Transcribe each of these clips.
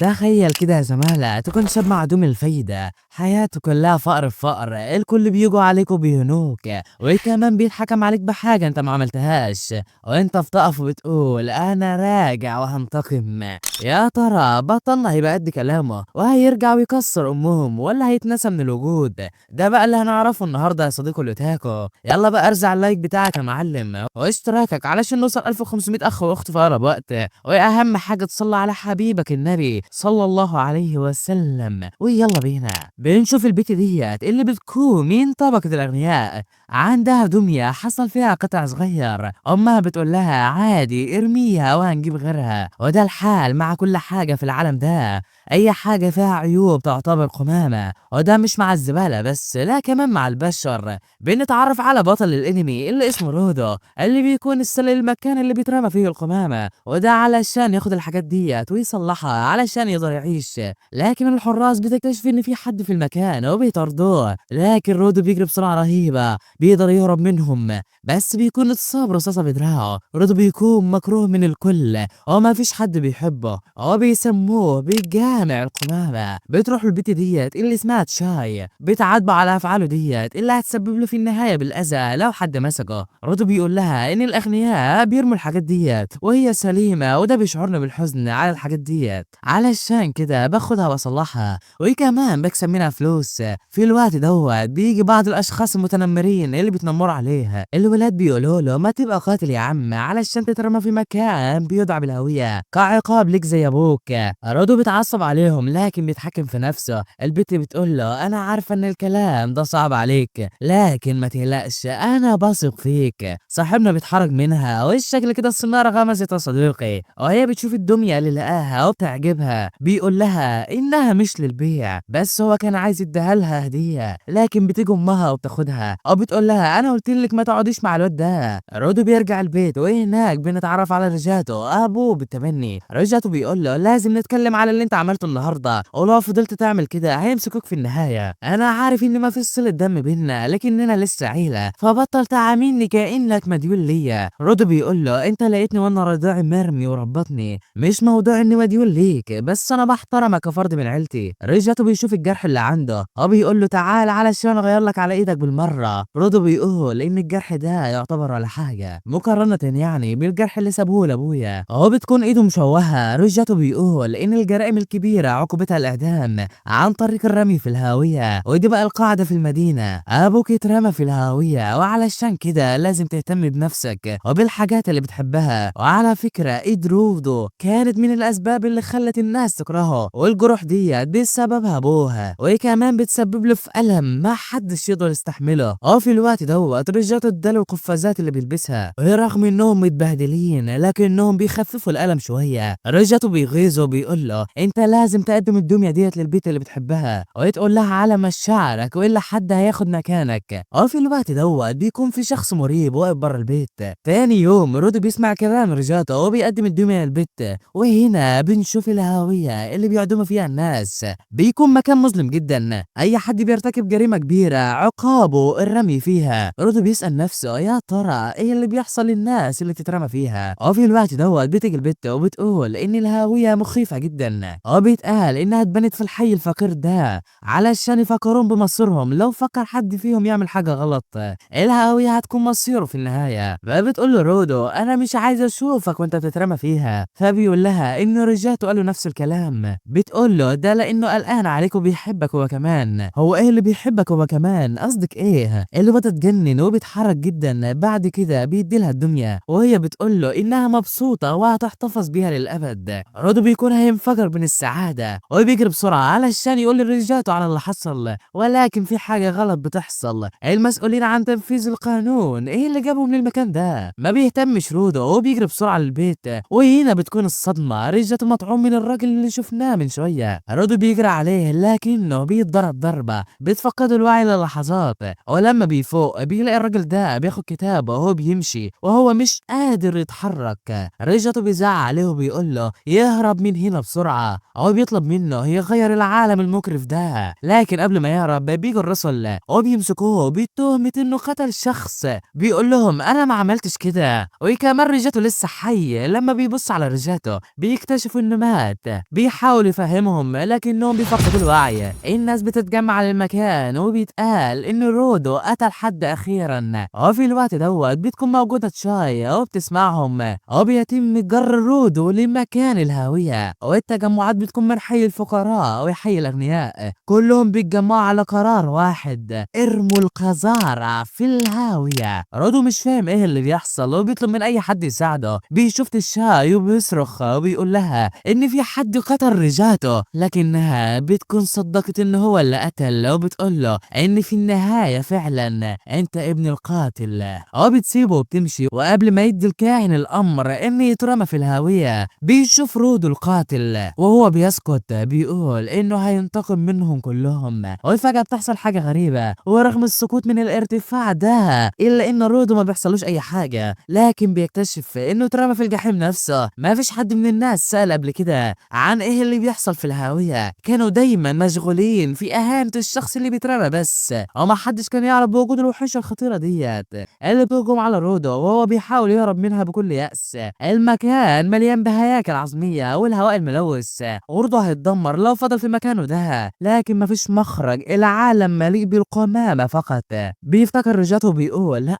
تخيل كده يا زمالة تكون شاب معدوم الفايدة، حياته كلها فقر في فقر، الكل بيجوا عليك وبيهنوك، وكمان بيتحكم عليك بحاجة انت ما عملتهاش، وانت بتقف وبتقول انا راجع وهنتقم. يا ترى بطلنا هيبقى قد كلامه وهيرجع ويكسر امهم ولا هيتنسى من الوجود؟ ده بقى اللي هنعرفه النهارده يا صديقي الأوتاكو. يلا بقى ارزع ال like بتاعك يا معلم واشتراكك علشان نوصل 1500 اخ واخت في اقرب وقت، واهم حاجة تصلي على حبيبك النبي صلى الله عليه وسلم. ويلا بينا بنشوف البيت ديت اللي بتكون من طبقة الأغنياء، عندها دمية حصل فيها قطع صغير، أمها بتقول لها عادي ارميها وهنجيب غيرها، وده الحال مع كل حاجة في العالم ده، أي حاجة فيها عيوب تعتبر قمامة، وده مش مع الزبالة بس، لا كمان مع البشر. بنتعرف على بطل الانمي اللي اسمه رودو، اللي بيكون السلة المكان اللي بيترمى فيه القمامة، وده علشان ياخد الحاجات ديت ويصلحها علشان يقدر يعيش. لكن الحراس بتكتشف ان في حد في المكان وبيطاردوه، لكن رودو بيجري بسرعة رهيبة بيقدر يهرب منهم، بس بيكون اتصاب رصاصة بدراعه. رودو بيكون مكروه من الكل وما فيش حد بيحبه، وبيسموه بجامع القمامة. بتروح البيت ديت اللي اسمها تشاي، بتعاتبه على افعاله ديت اللي هتسبب له في النهاية بالاذى لو حد مسكه. رودو بيقول لها ان الاغنياء بيرموا الحاجات ديت وهي سليمة، وده بيشعرنا بالحزن على الحاجات ديت، علشان كده باخدها واصلحها وكمان بكسب منها فلوس. في الوقت دوت بيجي بعض الاشخاص المتنمرين اللي بيتنمروا عليها، الولاد بيقولوا له ما تبقى قاتل يا عم علشان تترمى في مكان بيدعى بالهوية كعقاب ليك زي ابوك. رودو بيتعصب عليهم لكن بيتحكم في نفسه. البت بتقول له انا عارفه ان الكلام ده صعب عليك لكن ما تقلقش انا بثق فيك. صاحبنا بيتحرج منها والشكل كده الصناره غمزت يا صديقي، وهي بتشوف الدمية اللي لقاها وبتعجبها، بيقول لها انها مش للبيع بس هو كان عايز يديها لها هديه، لكن بتيجي امها وبتاخدها او بتقول لها انا قلت لك ما تقعديش مع الواد ده. رودو بيرجع البيت وهناك بنتعرف على رجاته ابوه بالتبني. رجاته بيقول له لازم نتكلم على اللي انت عملته النهارده، ولو فضلت تعمل كده هيمسكوك في النهاية. انا عارف ان ما فيش صله دم بينا لكننا لسه عيله، فبطل تعاملني كانك مديون ليا. رودو بيقول له انت لقيتني وانا رضاعي مرمي وربطني، مش موضوع اني مديون ليك بس انا بحترمك كفرد من عيلتي. رجاته بيشوف الجرح اللي عنده وبيقول له تعال علشان اغير لك على ايدك بالمرة. رودو بيقول ان الجرح ده يعتبر ولا حاجة مقارنة يعني بالجرح اللي سابوه لابويا، هو بتكون ايده مشوهة. رجاته بيقول ان الجرائم الكبيرة عقوبتها الاعدام عن طريق الرمي في الهاوية، ودي بقى القاعدة في المدينة، ابوك اترمى في الهاوية وعلشان كده لازم تهتم بنفسك وبالحاجات اللي بتحبها. وعلى فكرة ايد رودو كانت من الاسباب اللي خلت الناس تكرهه، والجروح ديت بسببها ابوها، وكمان بتسبب له في الم ما حدش يقدر يستحمله. وفي الوقت دوت رجاته اداله القفازات اللي بيلبسها، ورغم انهم متبهدلين لكنهم بيخففوا الالم شوية. رجاته بيغيظه وبيقول له انت لازم تقدم الدمية ديت للبيت اللي بتحبها وتقول لها على مشاعرك والا حد هياخد مكانك. وفي الوقت دوت بيكون في شخص مريب واقف بره البيت. تاني يوم رودو بيسمع كلام رجاته وبيقدم الدمية للبيت، وهنا بنشوف الهاوية اللي بيعدموا فيها الناس. بيكون مكان مظلم جدا، اي حد بيرتكب جريمة كبيرة عقابه الرمي فيها. رودو بيسأل نفسه يا ترى ايه اللي بيحصل للناس اللي بتترمى فيها. وفي الوقت دوت بتيجي البت وبتقول ان الهاوية مخيفة جدا، وبيتقال انها اتبنت في الحي الفقير ده علشان يفكرون بمصيرهم، لو فكر حد فيهم يعمل حاجة غلط الهاوية هتكون مصيره في النهاية. فبتقول له رودو انا مش عايز اشوفك وانت بتترمى فيها، فبيقول لها ان رجاته قالوا نفس الكلام. بتقول له ده لانه قلقان عليك وبيحبك هو كمان. هو ايه اللي بيحبك هو كمان؟ قصدك ايه؟ اللي بتتجنن وبيتحرك جدا. بعد كده بيدي لها الدمية وهي بتقول له انها مبسوطة وهتحتفظ بيها للابد. رودو بيكون هينفجر من السعادة وبيجري بسرعة علشان يقول لرجاته على اللي حصل، ولكن في حاجة غلط بتحصل. المسؤولين عن تنفيذ القانون ايه اللي جابهم للمكان ده؟ ما بيهتمش رودو وبيجري بسرعة للبيت، وهنا بتكون الصدمة. رجاته مطعوم من الراجل اللي شفناه من شوية. رودو بيجري عليه لكنه بيتضرب ضربه بتفقده الوعي للحظات، ولما بيفوق بيلاقي الراجل ده بياخد كتاب وهو بيمشي وهو مش قادر يتحرك. رجاته بيزعق عليه وبيقول له يهرب من هنا بسرعة، هو بيطلب منه يغير العالم المقرف ده. لكن قبل ما يهرب بيجي الرسل وبيمسكوه بتهمة انه قتل شخص. بيقول لهم انا ما عملتش كده، وكمان رجاته لسه حي. لما بيبص على رجاته بيكتشفوا انه مات. بيحاول يفهمهم لكنهم بيفقدوا الوعي. الناس بتتجمع على المكان وبيتقال ان رودو قتل حد اخيرا. وفي الوقت دوت بتكون موجودة تشاي وبتسمعهم، وبيتم جر رودو لمكان الهاوية. والتجمعات بتكون من حي الفقراء وحي الاغنياء، كلهم بيتجمعوا على قرار واحد: ارموا القذارة في الهاوية. رودو مش فاهم ايه اللي بيحصل وبيطلب من اي حد يساعده. بيشوف تشاي وبيصرخ وبيقول لها ان في حد قتل رجاته، لكنها بتكون صدقت ان هو اللي قتل، وبتقول له ان في النهاية فعلا انت ابن القاتل. وبتسيبه وبتمشي. وقبل ما يدي الكاهن الامر ان يترمى في الهاوية بيشوف رودو القاتل وهو بيسكت، بيقول انه هينتقم منهم كلهم. وفجأة بتحصل حاجة غريبة، ورغم السقوط من الارتفاع ده الا ان رودو ما بيحصلوش اي حاجة، لكن بيكتشف انه اترمى في الجحيم نفسه. ما فيش حد من الناس سأل قبل كده عن ايه اللي بيحصل في الهاوية، كانوا دايما مشغولين في اهانة الشخص اللي بيترمى بس، وما حدش كان يعرف بوجود الوحوش الخطيرة ديت اللي بتهجم على رودو وهو بيحاول يهرب منها بكل يأس. المكان مليان بهياكل عظمية والهواء الملوث، ورودو هيتدمر لو فضل في مكانه ده، لكن مفيش مخرج، العالم مليء بالقمامة فقط. بيفتكر رجاته بيقول لا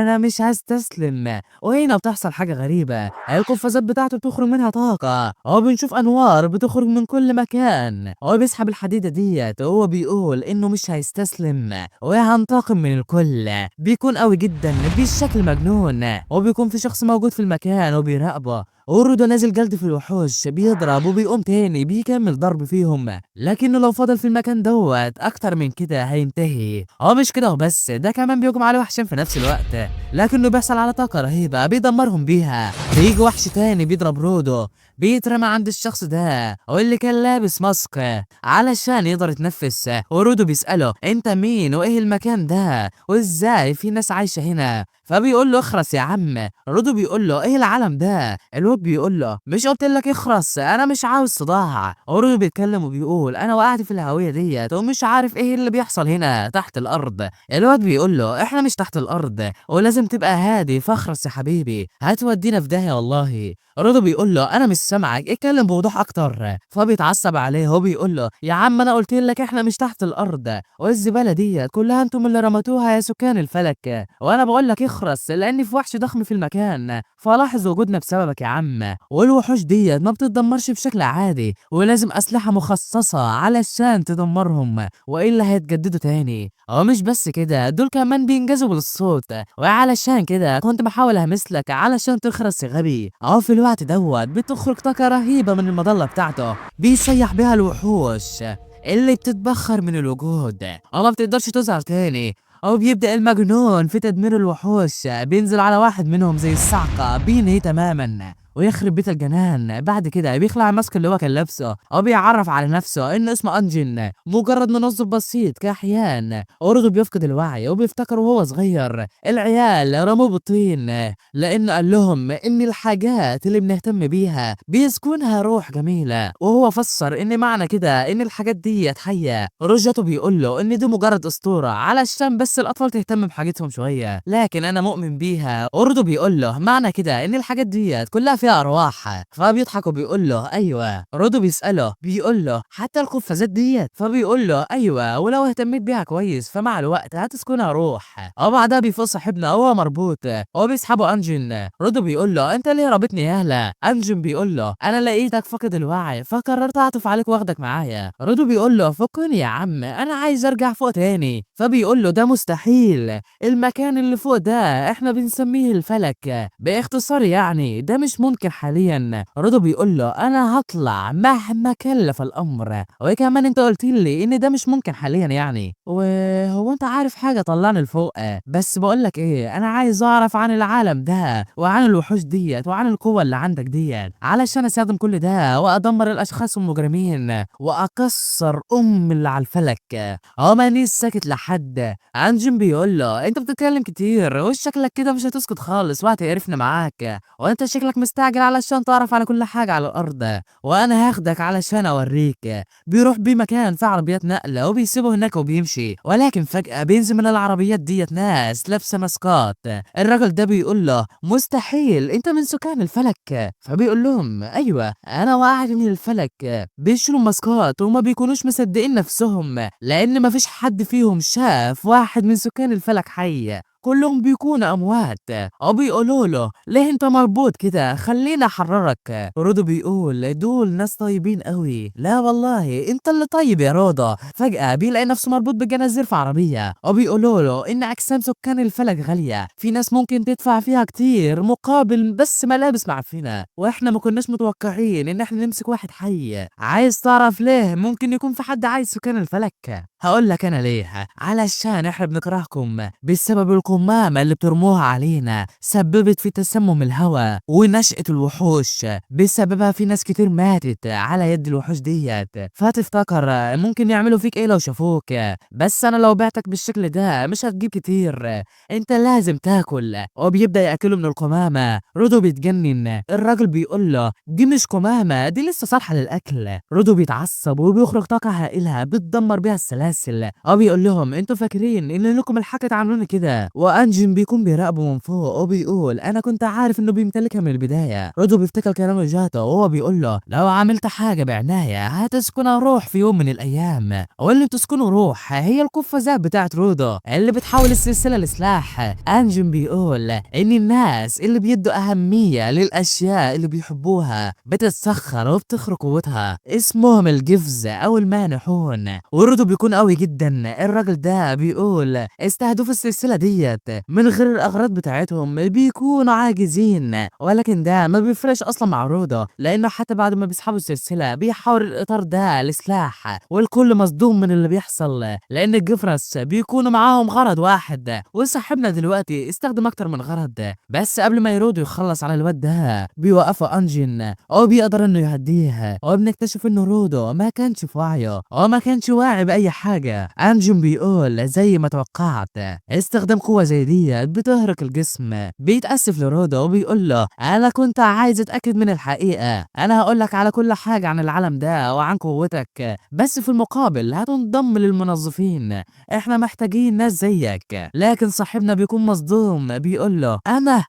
انا مش هستسلم. وهنا بتحصل حاجة غريبة، القفازات بتاعته بتخرج منها طاقة، وبنشوف انوار بتخرج من كل مكان. هو بيسحب الحديدة ديت وهو بيقول انه مش هيستسلم وهنتقم من الكل. بيكون قوي جدا بشكل مجنون، وبيكون في شخص موجود في المكان وبيراقبه. ورودو نازل جلد في الوحوش، بيضرب وبيقوم تاني بيكمل ضرب فيهم، لكنه لو فضل في المكان دوت اكتر من كده هينتهي. هو مش كده وبس، ده كمان بيهجم على وحشين في نفس الوقت، لكنه بيحصل على طاقة رهيبة بيدمرهم بيها. بيجي وحش تاني بيضرب رودو، بيترمى عند الشخص ده واللي كان لابس ماسك علشان يقدر يتنفس. ورودو بيسأله انت مين وايه المكان ده وازاي في ناس عايشة هنا؟ فبيقول له اخرس يا عم. رودو بيقول له ايه العالم ده؟ الواد بيقول له مش قلت لك اخرس، انا مش عاوز صداع. ورودو بيتكلم وبيقول انا وقعت في الهاوية ديت ومش عارف ايه اللي بيحصل هنا تحت الارض. الواد بيقول له احنا مش تحت الارض ولازم تبقى هادي، فاخرس يا حبيبي هتودينا في داهية والله. رودو بيقول له انا مش سامعك، اتكلم بوضوح اكتر. فبيتعصب عليه وبيقول له يا عم انا قلت لك احنا مش تحت الارض، والزباله ديت كلها انتم اللي رمتوها يا سكان الفلك، وانا بقول لك اخرس لان في وحش ضخم في المكان فلاحظ وجودنا بسببك يا عم. والوحوش ديت ما بتتدمرش بشكل عادي ولازم اسلحة مخصصة علشان تدمرهم والا هيتجددوا تاني. ومش بس كده، دول كمان بينجزوا بالصوت، وعلشان كده كنت بحاول اهمسلك علشان تخرس يا غبي. اهو في الوقت دوت بتخرج طاقة رهيبة من المظلة بتاعته بيسيح بيها الوحوش اللي بتتبخر من الوجود وما بتقدرش تظهر تاني. او بيبدأ المجنون في تدمير الوحوش، بينزل على واحد منهم زي الصعقة بينهي تماما ويخرب بيت الجنان. بعد كده بيخلع ال mask اللي هو كان لابسه وبيعرف على نفسه انه اسمه انجن، مجرد منظف بسيط كحيان. ورودو بيفقد الوعي وبيفتكر وهو صغير العيال رموه بالطين لانه قال لهم ان الحاجات اللي بنهتم بيها بيسكنها روح جميلة، وهو فسر ان معنى كده ان الحاجات دي حيه. رجاته بيقول له ان دي مجرد اسطورة علشان بس الاطفال تهتم بحاجتهم شوية، لكن انا مؤمن بيها. ورودو بيقول له معنى كده ان الحاجات دي كلها فيها ارواح، فبيضحك وبيقول له ايوه. رودو بيساله بيقول له حتى القفازات ديت؟ فبيقول له ايوه، ولو اهتميت بيها كويس فمع الوقت هتسكنها روح. وبعدها بيفوق صاحبنا وهو مربوط وبيسحبه انجن. رودو بيقول له انت ليه رابطني يا هلا؟ انجن بيقول له انا لقيتك فاقد الوعي فقررت اعطف عليك واخدك معايا. رودو بيقول له فكني يا عم، انا عايز ارجع فوق تاني. فبيقول له ده مستحيل، المكان اللي فوق ده احنا بنسميه الفلك باختصار، يعني ده مش ممكن حاليا. رودو بيقول له انا هطلع مهما كلف الامر، وكمان انت قلت لي ان ده مش ممكن حاليا يعني، وهو انت عارف حاجة طلعني لفوق؟ بس بقول لك ايه، انا عايز اعرف عن العالم ده وعن الوحوش ديت وعن القوة اللي عندك ديت علشان استخدم كل ده وادمر الاشخاص المجرمين واكسر ام اللي على الفلك. هو مانيش ساكت لحد. انجن بيقول له انت بتتكلم كتير وشكلك كده مش هتسكت خالص وهتقرفنا معاك، وانت شكلك مستعد مستعجل علشان تعرف على كل حاجة على الارض، وانا هاخدك علشان اوريك. بيروح بيه مكان في عربيات نقله وبيسيبه هناك وبيمشي، ولكن فجأة بينزل من العربيات ديت ناس لابسه ماسكات. الراجل ده بيقول له مستحيل انت من سكان الفلك، فبيقول لهم ايوه انا وقعت من الفلك. بيشيلوا ماسكات وما بيكونوش مصدقين نفسهم، لان مفيش حد فيهم شاف واحد من سكان الفلك حي، كلهم بيكونوا اموات. وبيقولوا له ليه انت مربوط كده، خلينا احررك. رودو بيقول دول ناس طيبين قوي. لا والله انت اللي طيب يا رودو. فجأة بيلاقي نفسه مربوط بالجنازير في عربية، وبيقولوا له ان اجسام سكان الفلك غالية، في ناس ممكن تدفع فيها كتير مقابل بس ملابس معفنة، واحنا ما كناش متوقعين ان احنا نمسك واحد حي. عايز تعرف ليه ممكن يكون في حد عايز سكان الفلك؟ هقول لك انا ليه، علشان احنا بنكرهكم بسبب القمامة اللي بترموها علينا، سببت في تسمم الهواء ونشأة الوحوش، بسببها في ناس كتير ماتت على يد الوحوش ديت. فتفتكر ممكن يعملوا فيك ايه لو شافوك؟ بس انا لو بعتك بالشكل ده مش هتجيب كتير، انت لازم تاكل. وبيبدأ ياكله من القمامة. رودو بيتجنن، الراجل بيقول له دي مش قمامة، دي لسه صالحة للاكل. رودو بيتعصب وبيخرج طاقة هائلة بتدمر بيها السلاسل، وبيقول لهم انتوا فاكرين ان لكم الحق تعاملوني كده. وانجن بيكون بيراقبه من فوق وبيقول انا كنت عارف انه بيمتلكها من البداية. رودو بيفتكر كلام جاتو وهو بيقول له لو عملت حاجة بعناية هتسكنها روح في يوم من الايام، واللي بتسكنه روح هي القفازات بتاعت رودو اللي بتحول السلسلة لسلاح. انجن بيقول ان الناس اللي بيدوا اهمية للاشياء اللي بيحبوها بتتسخر وبتخرق قوتها، اسمهم الجفز او المانحون. ورودو بيكون قوي جدا. الراجل ده بيقول استهدفوا السلسلة ديت من غير الاغراض بتاعتهم بيكونوا عاجزين، ولكن ده ما بيفرقش اصلا مع رودو، لانه حتى بعد ما بيسحبوا السلسلة بيحول الاطار ده لسلاح، والكل مصدوم من اللي بيحصل لان الجفرس بيكونوا معاهم غرض واحد، وصاحبنا دلوقتي استخدم اكتر من غرض. بس قبل ما يرودو يخلص على الواد ده بيوقفوا انجن وبيقدر انه يهديه، وبنكتشف انه رودو ما كانش في وعيه وما كانش واعي باي حاجة. انجن بيقول زي ما توقعت، استخدام قوة زي دي بتهرق الجسم. بيتأسف لرودو وبيقول له انا كنت عايز اتأكد من الحقيقة، انا هقول لك على كل حاجة عن العالم ده وعن قوتك، بس في المقابل هتنضم للمنظفين، احنا محتاجين ناس زيك. لكن صاحبنا بيكون مصدوم، بيقول له انا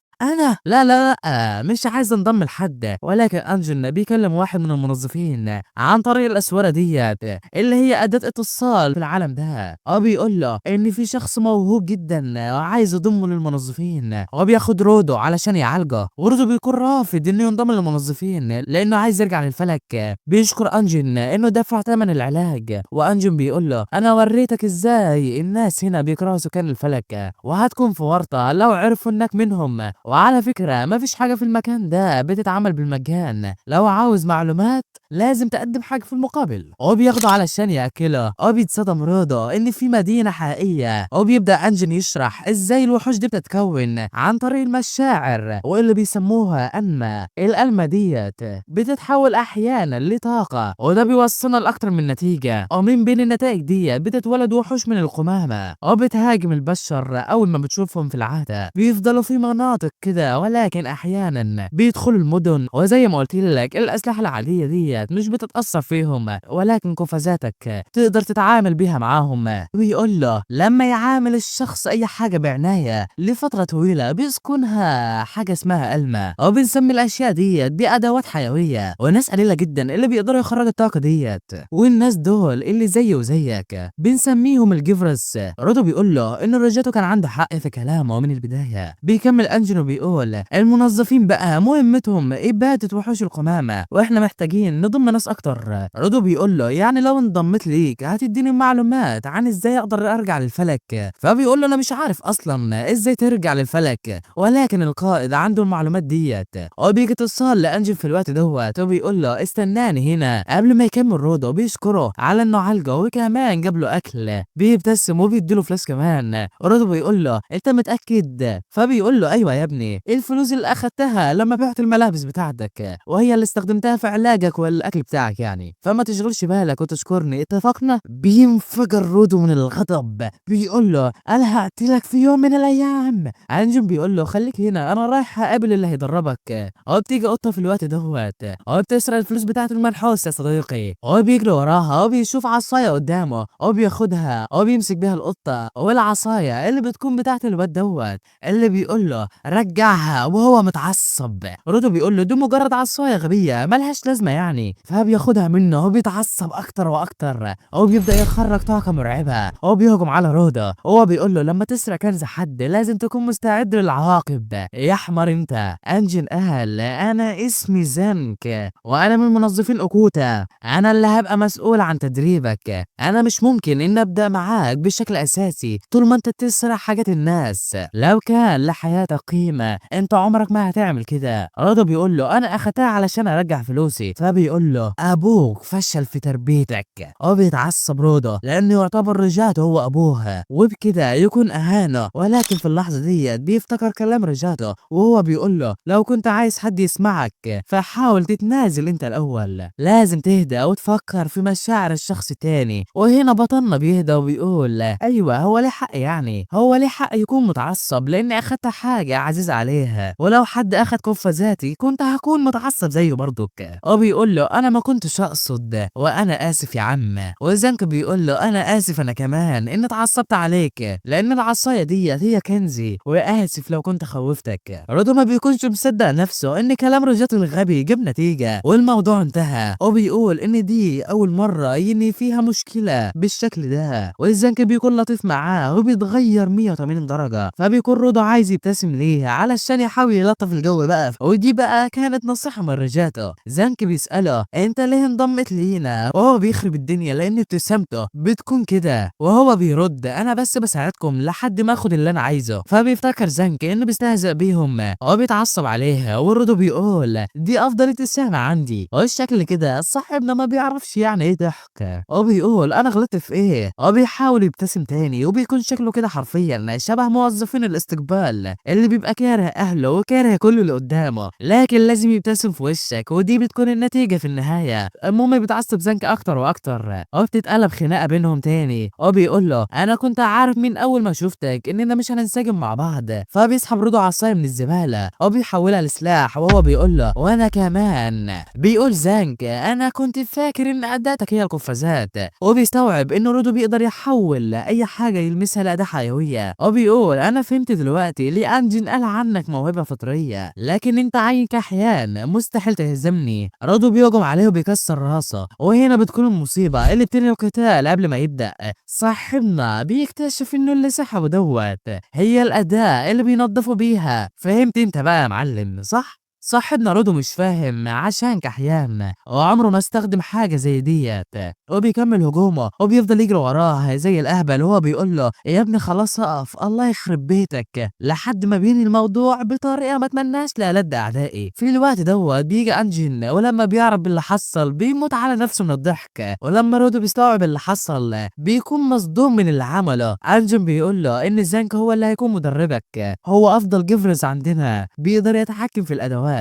لا لا لا مش عايز انضم لحد. ولكن انجن بيكلم واحد من المنظفين عن طريق الاسوره ديت اللي هي اداه اتصال في العالم ده، وبيقول له ان في شخص موهوب جدا وعايز يضمه للمنظفين، وبياخد رودو علشان يعالجه. ورودو بيكون رافض انه ينضم للمنظفين لانه عايز يرجع للفلك. بيشكر انجن انه دفع ثمن العلاج، وانجن بيقول له انا وريتك ازاي الناس هنا بيكرهوا سكان الفلك، وهتكون في ورطة لو عرفوا انك منهم. وعلى فكرة مفيش حاجة في المكان ده بتتعمل بالمجان، لو عاوز معلومات لازم تقدم حاجة في المقابل. وبياخده علشان ياكله، وبيتصدم رضا ان في مدينة حقيقية. وبيبدأ انجن يشرح ازاي الوحوش دي بتتكون عن طريق المشاعر واللي بيسموها أنما. الألمة ديت بتتحول احيانا لطاقة، وده بيوصلنا لأكتر من نتيجة، ومن بين النتائج دي بتتولد وحوش من القمامة وبتهاجم البشر اول ما بتشوفهم. في العادة بيفضلوا في مناطق كده، ولكن احيانا بيدخلوا المدن، وزي ما قلت لك الاسلحة العادية ديت مش بتتاثر فيهم، ولكن قفازاتك تقدر تتعامل بيها معاهم. ويقول له لما يعامل الشخص اي حاجة بعناية لفترة طويلة بيسكنها حاجة اسمها ألمة، وبنسمي الاشياء ديت بادوات حيوية، وناس قليله جدا اللي بيقدروا يخرجوا الطاقة ديت، والناس دول اللي زي وزيك بنسميهم الجفرس. رودو بيقول له ان رجاته كان عنده حق في كلامه من البداية. بيكمل انجن وبيقول المنظفين بقى مهمتهم إبادة وحوش القمامة، واحنا محتاجين نضم ناس اكتر. رودو بيقول له يعني لو انضميت ليك هتديني معلومات عن ازاي اقدر ارجع للفلك؟ فبيقول له انا مش عارف اصلا ازاي ترجع للفلك، ولكن القائد عنده المعلومات ديت. وبيجي اتصال لانجل في الوقت دوت وبيقول له استناني هنا. قبل ما يكمل رودو بيشكره على انه عالجه وكمان جاب له اكل، بيبتسم وبيديله فلوس كمان. رودو بيقول له انت متاكد؟ فبيقول له ايوه يا ابني. ابني، الفلوس اللي اخدتها لما بعت الملابس بتاعتك وهي اللي استخدمتها في علاجك والاكل بتاعك يعني، فما تشغلش بالك وتشكرني، اتفقنا؟ بينفجر رودو من الغضب، بيقول له انا هقتلك في يوم من الايام. انجن بيقول له خليك هنا، انا رايح اقابل اللي هيدربك. هو بتيجي قطة في الوقت دوت، هو بتسرق الفلوس بتاعته المنحوس يا صديقي. هو بيجري وراها وبيشوف عصاية قدامه، هو بياخدها وبيمسك بيها القطة والعصايه اللي بتكون بتاعت الواد دوت اللي بيقول له رجعها وهو متعصب. رودو بيقول له دي مجرد عصاية غبية ملهاش لازمه يعني، فبياخدها منه وبيتعصب اكتر واكتر، هو بيبدا يخرج طاقة مرعبة، هو بيهجم على رودو، هو بيقول له لما تسرق كنز حد لازم تكون مستعد للعواقب يا حمار انت. انجن قال انا اسمي زانك وانا من منظفين اوكوتا، انا اللي هبقى مسؤول عن تدريبك، انا مش ممكن ان ابدا معاك بشكل اساسي طول ما انت تسرق حاجات الناس، لو كان لحياتك قيمة انت عمرك ما هتعمل كده. رودو بيقول له انا اخدتها علشان ارجع فلوسي، فبيقول له ابوك فشل في تربيتك. هو بيتعصب رودو لانه يعتبر رجاته هو ابوها وبكده يكون اهانه، ولكن في اللحظة ديت بيفتكر كلام رجاته وهو بيقول له لو كنت عايز حد يسمعك فحاول تتنازل انت الاول، لازم تهدى وتفكر في مشاعر الشخص التاني. وهنا بطلنا بيهدى وبيقول ايوه هو ليه حق يعني، هو ليه حق يكون متعصب لان اخدت حاجة عزيزه عليها، ولو حد اخد قفازاتي كنت هكون متعصب زيه برضك. وبيقول له انا ما كنتش اقصد وانا اسف يا عم. وزانك بيقول له انا اسف انا كمان ان اتعصبت عليك لان العصاية ديت هي كنزي، واسف لو كنت خوفتك. رودو ما بيكونش مصدق نفسه ان كلام رجاته الغبي جاب نتيجة والموضوع انتهى، وبيقول ان دي اول مرة يني فيها مشكلة بالشكل ده. وزانك بيكون لطيف معاه وبيتغير 180 درجه، فبيكون رودو عايز يبتسم ليها علشان يحاول يلطف الجو بقى، ودي بقى كانت نصيحة من رجاته. زانك بيساله انت ليه انضمت لينا وهو بيخرب الدنيا لان ابتسامته بتكون كده، وهو بيرد انا بس بساعدكم لحد ما اخد اللي انا عايزه. فبيفتكر زانك انه بيستهزئ بيهم وبيتعصب عليها، ورودو بيقول دي افضل ابتسامة عندي، والشكل كده صاحبنا ما بيعرفش يعني ايه ضحك، وبيقول انا غلطت في ايه، وبيحاول يبتسم تاني وبيكون شكله كده حرفيا شبه موظفين الاستقبال اللي بيبقى كاره اهله وكاره كل اللي قدامه، لكن لازم يبتسم في وشك ودي بتكون النتيجة في النهاية. المهم بيتعصب زانك اكتر واكتر وبتتقلب خناقه بينهم تاني، وبيقول له انا كنت عارف من اول ما شفتك اننا مش هننسجم مع بعض. فبيسحب رودو عصاية من الزبالة وبيحولها لسلاح وهو بيقول له وانا كمان. بيقول زانك انا كنت فاكر ان اداتك هي القفازات، وبيستوعب ان رودو بيقدر يحول اي حاجة يلمسها لاداه حيوية، وبيقول انا فهمت دلوقتي ليه انجن قال عنك موهبة فطرية، لكن انت عين كحيان مستحيل تهزمني. رودو بيهجم عليه وبيكسر راسه، وهنا بتكون المصيبة اللي بتنهي القتال قبل ما يبدا. صاحبنا بيكتشف انه اللي سحبه دوت هي الاداة اللي بينظفوا بيها. فهمت انت بقى يا معلم صح؟ صاحبنا رودو مش فاهم عشان كحيان وعمره ما استخدم حاجة زي ديت، وبيكمل هجومه وبيفضل يجري وراه زي الاهبل وهو بيقول له يا ابني خلاص اقف الله يخرب بيتك، لحد ما بينهي الموضوع بطريقة ما اتمناش لألد اعدائي. في الوقت دوت بيجي انجن، ولما بيعرف باللي حصل بيموت على نفسه من الضحك، ولما رودو بيستوعب اللي حصل بيكون مصدوم من اللي عمله. انجن بيقول له ان زانك هو اللي هيكون مدربك، هو افضل جيفرز عندنا، بيقدر يتحكم في الادوات.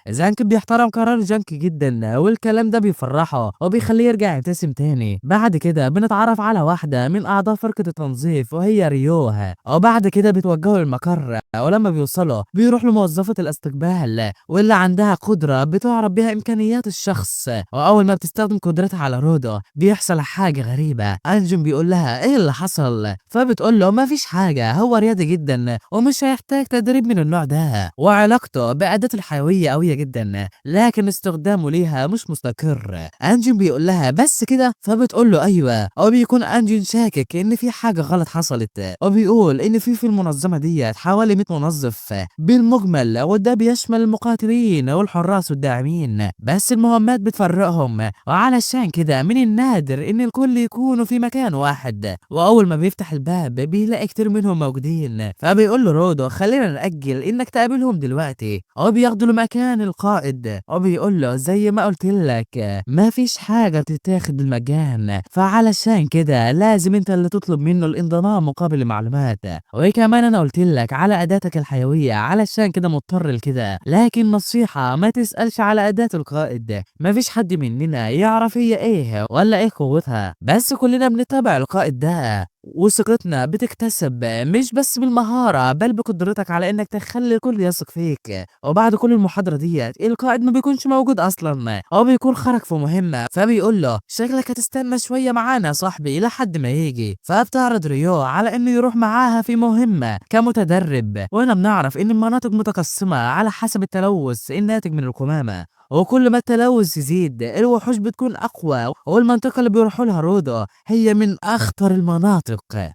زانك بيحترم قرار جانك جدا والكلام ده بيفرحه وبيخليه يرجع يبتسم تاني. بعد كده بنتعرف على واحدة من أعضاء فرقة التنظيف وهي ريوها، وبعد كده بيتوجهوا للمقر، ولما بيوصلوا بيروح لموظفة الاستقبال واللي عندها قدرة بتعرف بيها إمكانيات الشخص، وأول ما بتستخدم قدرتها على رودو بيحصل حاجة غريبة. أنجم بيقول لها إيه اللي حصل، فبتقول له مفيش حاجة، هو رياضي جدا ومش هيحتاج تدريب من النوع ده، وعلاقته بأداة الحيوية قوية جدا لكن استخدامه ليها مش مستقر. انجن بيقول لها بس كده، فبتقول له ايوه، او بيكون انجن شاكك ان في حاجة غلط حصلت، وبيقول ان في المنظمة ديت حوالي 100 منظف بالمجمل، وده بيشمل المقاتلين والحراس والداعمين، بس المهمات بتفرقهم، وعلشان كده من النادر ان الكل يكونوا في مكان واحد. واول ما بيفتح الباب بيلاقي كتير منهم موجودين، فبيقول له رودو خلينا نأجل انك تقابلهم دلوقتي، وبياخدوا لمكان القائد وبيقول له زي ما قلت لك ما فيش حاجة تتاخد بالمجان، فعلشان كده لازم انت اللي تطلب منه الانضمام مقابل المعلومات، وكمان انا قلت لك على اداتك الحيوية علشان كده مضطر لكده، لكن نصيحة ما تسألش على اداة القائد، ما فيش حد مننا يعرف هي ايه ولا ايه قوتها، بس كلنا بنتابع القائد ده وثقتنا بتكتسب مش بس بالمهارة بل بقدرتك على انك تخلي الكل يثق فيك. وبعد كل المحاضرة ديت القائد ما بيكونش موجود اصلا، هو بيكون خرج في مهمة، فبيقول له شكلك هتستنى شوية معانا يا صاحبي لحد ما يجي. فبتعرض ريو على انه يروح معاها في مهمة كمتدرب، وهنا بنعرف ان المناطق متقسمة على حسب التلوث الناتج من القمامة، وكل ما التلوث يزيد الوحوش بتكون اقوى، والمنطقة اللي بيروحوا لها رودو هي من اخطر المناطق